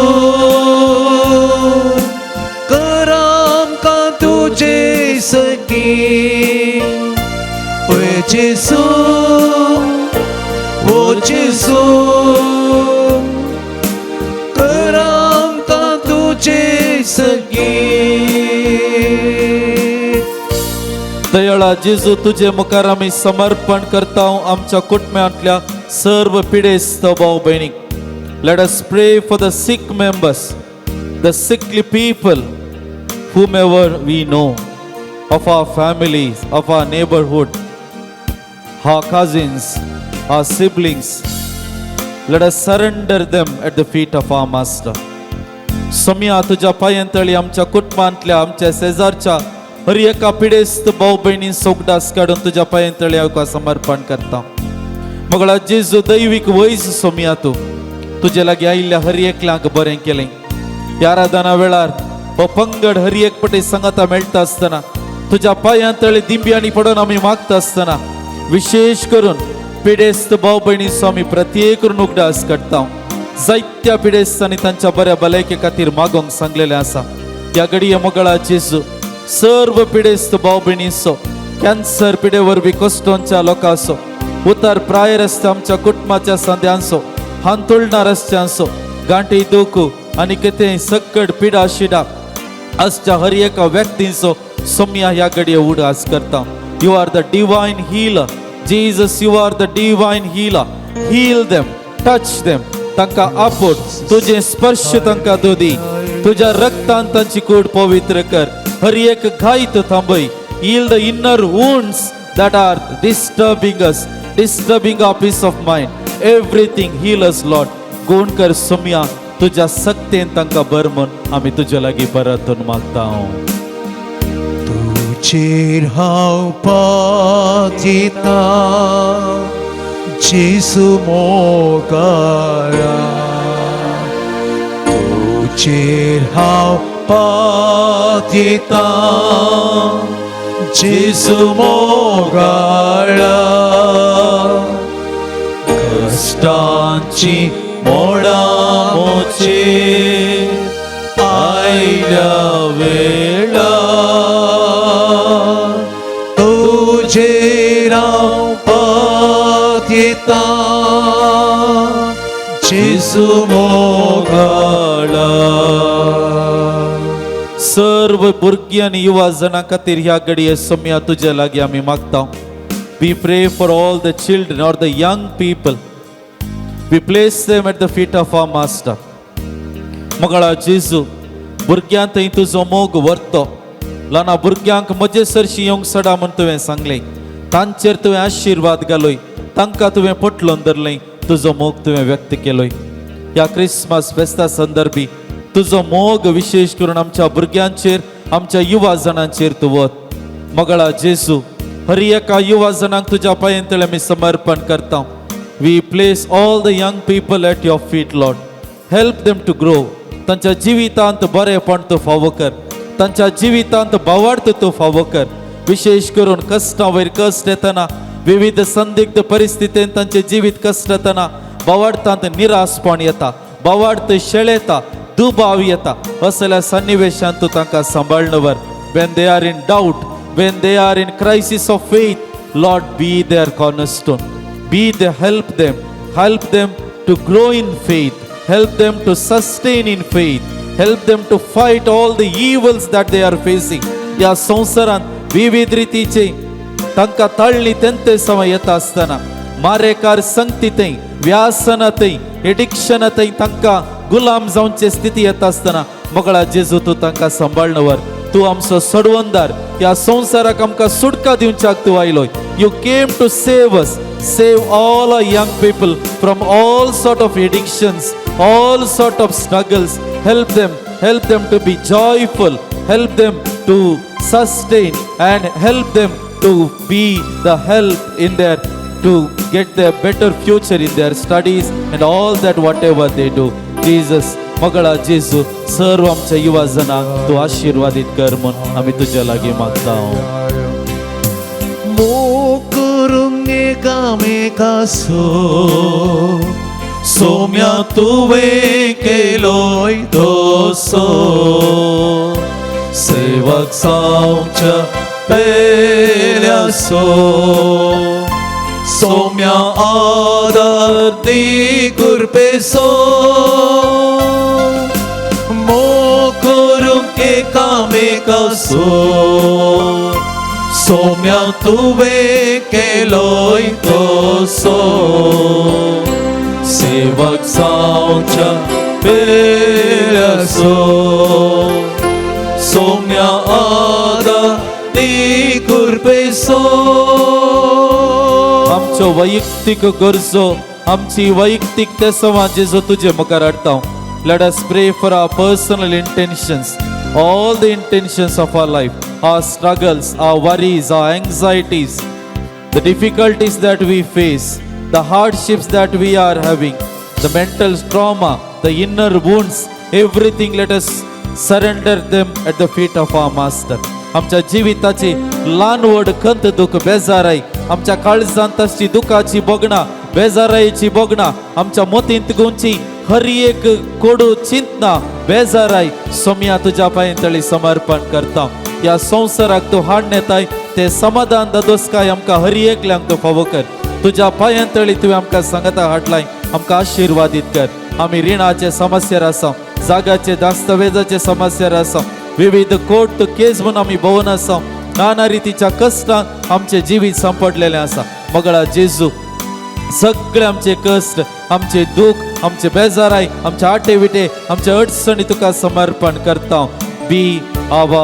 कर आमकां तुजे सगीं. ओ जेसू, ओ जेसू, कर आमकां तुजे सगीं. दयाळा जेजू, तुजे मुखार आमी समर्पण करता आमच्या कुटुंबांतल्या सर्व पिडेस्त भाव भयणीक. Let us pray for the sick members, the sickly people, whomever we know, of our families, of our neighborhood, our cousins, our siblings. Let us surrender them at the feet of our Master. Saumya, तुज्या पांयांतळी आमच्या कुटुंबांतल्या, आमच्या शेजारच्या हर एका पिडेस्त भाव भयणींचो उगडास काडून तुज्या पांयांतळी हांव समर्पण करता. मगळा जेजू, दैवीक वैज सोम्या, तूं तुजे लागीं आयिल्ल्या हर एकल्यांक बरें केलें. ह्या आराधना वेळार हो पंगड हर एक पटी संगता मेळटा आसतना, तुज्या पांयांतळी दिंब्यांनी पडून आमी मागता आसतना, विशेश करून पिडेस्त भाव भयणीचो आमी प्रत्येक करून उगडास काडटा. जायत्या पिडेस्तांनी तांच्या बऱ्या भलायके खातीर मागोंक सांगलेलें आसा. ह्या घडये मोगळा जेजू, सर्व पिडेस्त भाव भयणीचो, कॅन्सर पिडे वरवीं कश्टोंच्या लोकांचो, उतार प्रायर आसता आमच्या कुटुंबाच्या सांद्यांचो, हांतुळणार रस्त्यांचो, गांठी दुखू आनी कितें सकट पिडा शिडा आसच्या हर एका व्यक्तींचो सोम्या ह्या घडये उगडास करता. You are the divine healer, Jesus. You are the divine healer. Heal them, touch them. तांकां आपोट, तुजें स्पर्श तांकां दोदी. तुज्या रक्तान तांची कूड पवित्र कर. हर एक घाय तूं थांबय. Heal the inner wounds that are disturbing us, disturbing our peace of mind. Everything heal us, Lord. गुण कर सोम्या, तुज्या सक्तेन तांकां बर म्हूण आमी तुज्या लागीं परतून मागता. तुजेर हांव पातिता जेजू मोगाळा, तुजेर हांव पातिता जेजू मोगाळा. कश्टांची मोडां मोचेर आयल्या वेळा, तुजेर हांव पातयेता जेजू मोगाळा. सर्व भुरगीं आनी युवा जणां खातीर ह्या घडये सोम्या तुजे लागीं आमी मागता. We pray for all the children or the young people. We place them at the feet of our Master. मोगाळा जेजू, भुरग्यां थंय तुजो मोग व्हरतो. ल्हाना भुरग्यांक म्हजे सरशी येवंक सडा म्हूण तुवें सांगलें. तांचेर तुवें आशिर्वाद घालोय, तांकां तुवें पोटलोन धरलें, तुजो मोग तुवें व्यक्त केलोय. ह्या क्रिसमस फेस्ता संदर्भी तुजो मोग विशेश करून आमच्या भुरग्यांचेर, आमच्या युवा जणांचेर तूं वत. मोगाळा जेजू, हर एका युवा जणांक तुज्या पांयांतले आमी समर्पण करता. We place all the young people at your feet, Lord. Help them to grow. तांच्या जिवितांत बरेपण तूं फावो कर, तांच्या जिवितांत भावार्थ तूं फावो कर. विशेश करून कश्टां वयर कश्ट येतना, विविध संदिग्ध परिस्थितीन तांचे जिवीत कश्ट येतना, भावार्थांत निराशपण येता, भावार्थ शेळेता, दुबाव येता, असल्या सन्निवेशांत तूं तांकां सांबाळून व्हर. When they are in doubt, when they are in crisis of faith, Lord, be their cornerstone. Be the help them, help them to grow in faith, help them to sustain in faith, help them to fight all the evils that they are facing. ह्या संवसारांत विविध रितीचे तांकां ताळणी तेंते समय येता आसतना, मारेकार संगती थंय, व्यासना थंय, एडिक्शना थंय तांकां गुलाम जावचे स्थिती येता आसतना, मोगळा जेजू, तूं तांकां सांबाळून व्हर. तूं आमचो सोडवणदार. ह्या संवसाराक आमकां सुटका दिवच्याक तूं आयलो. You came to save us. Save all our young people from all sort of addictions, all sort of struggles. Help them, help them to be joyful, help them to sustain and help them to be the help in their to get their better future in their studies and all that, whatever they do. Jesus, मोगाळा जेजू, सर्व आमच्या युवा जणांक तूं आशिर्वादीत कर म्हूण आमी तुज्या लागीं मागता. मोग करूंक एकामेकासो, सोम्या तुवें केलोय तसो. सेवक जावच्या पेल्यासो, सोम्या आदर दी कृपेसो. मोग करूंक एकामेकासो, सोम्या तुवें केलोय तसो. सेवक जावच्या पेल्यासो, सोम्या आदर दी कृपेसो. आमच्यो वैयक्तीक गरजो, आमची वैयक्तीक तेसवां जेजू तुजे मुखार हाडटा. Let us pray for our personal intentions, all the intentions of our life, our struggles, our worries, our anxieties, the difficulties that we face, the hardships that we are having, the mental trauma, the inner wounds, everything, let us surrender them at the feet of our Master. आमच्या जिविताची ल्हान व्हड खंत, दुःख, बेजाराय, आमच्या काळजांत आसची दुखाची भोगणां, बेजारायेची भोगणां, आमच्या मतींत गुंची हर एक कोडू चिंतना, बेजाराय, सोम्या तुज्या पांय समर्पण करता. ह्या संवसाराक तूं हाडून येताय ते समाधान, दादोसकाय आमकां हर एकल्यांक तूं फावो कर. तुज्या पांयांतळी तुवें आमकां सांगता हाडलाय, आमकां आशिर्वादीत कर. आमी रिणाचे समस्येर आसा, जागाचे, दस्तावेजाचे समस्येर आसा, विविध कोर्ट केस म्हणून आमी भोंवन आसा, नाना रितीच्या कश्टांत आमचे जिवीत सांपडलेलें आसा. मोगळा जेजू, सगळे आमचे कश्ट, आमचे दुःख, आमचे बेजाराय, आमचे आटे विटे, आमचे अडचणी तुका समर्पण करता. Be our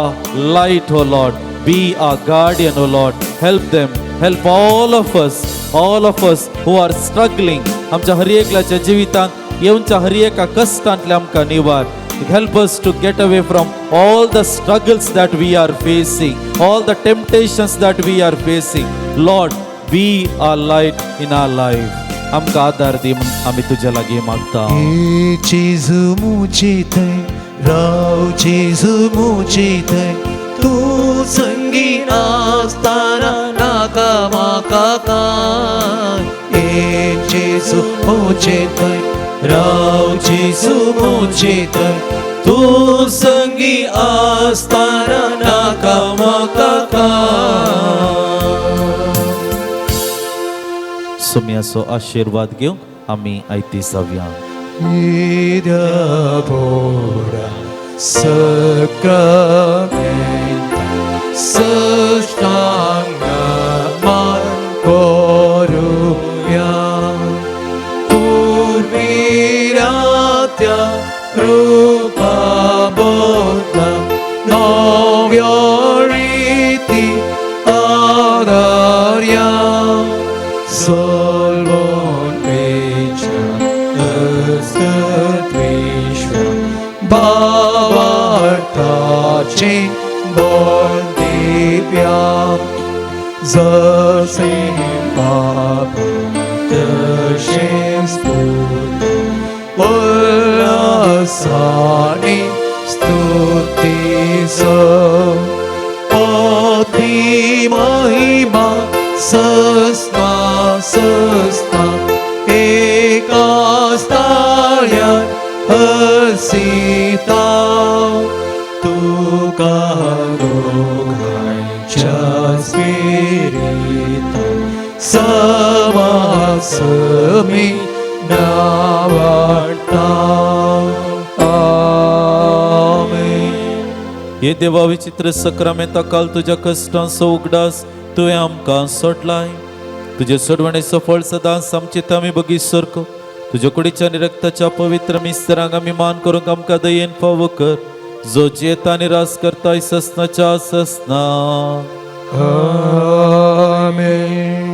light, O Lord. Be our guardian, O Lord. Help them, help all of us, all of us who are struggling. आमच्या हर एकल्याच्या जिवितांत येवच्या हर एका कश्टांतले आमकां निवार. Help us to get away from all the struggles that we are facing, all the temptations that we are facing. Lord, be our light in our life. आमकां आदार दी म्हूण आमी तुज्या लागीं मागता. ए जेजू मुझे थंय राव, जेजू मुझे थंय, तूं संगी आसतना नाका म्हाका कांय. ए जेजू मुझे थंय राव, जेजू मुझे थंय, तूं संगी आसतना नाका म्हाका कांय. सोम्याचो आशिर्वाद घेवंक आमी आयती जावया. येद्या व्हडा सक्रामेंता साश्टांग नमन करुया, पुर्विल्या त्या रुपा बदला नव्या रिती आदारया, सलवणेच्या अस्तित्वेश्वर भावार्थाचे बळ दिव्या, जसे बाप तशेच पूत, उल्हासाने स्तुतीचो अति महिमा सस्ना सस्ना एकाच ताळ्यान हसिता, तुका दोगांयच्या स्पिरितान समासमी नावाडटा. आमेन. हे देवा, विचित्र सक्रामेंता काल तुज्या कश्टांचो उगडास तुवें आमकां सोडलाय. तुजे सोडवणेचो फळ सदांच आमचे आमी बगीच सरको. तुज्या कुडीच्या आनी रक्ताच्या पवित्र मिस्तरांक आमी मान करूंक आमकां दयेन फावो कर, जो जियेता आनी राज करताय ससनाच्या ससना. आमेन.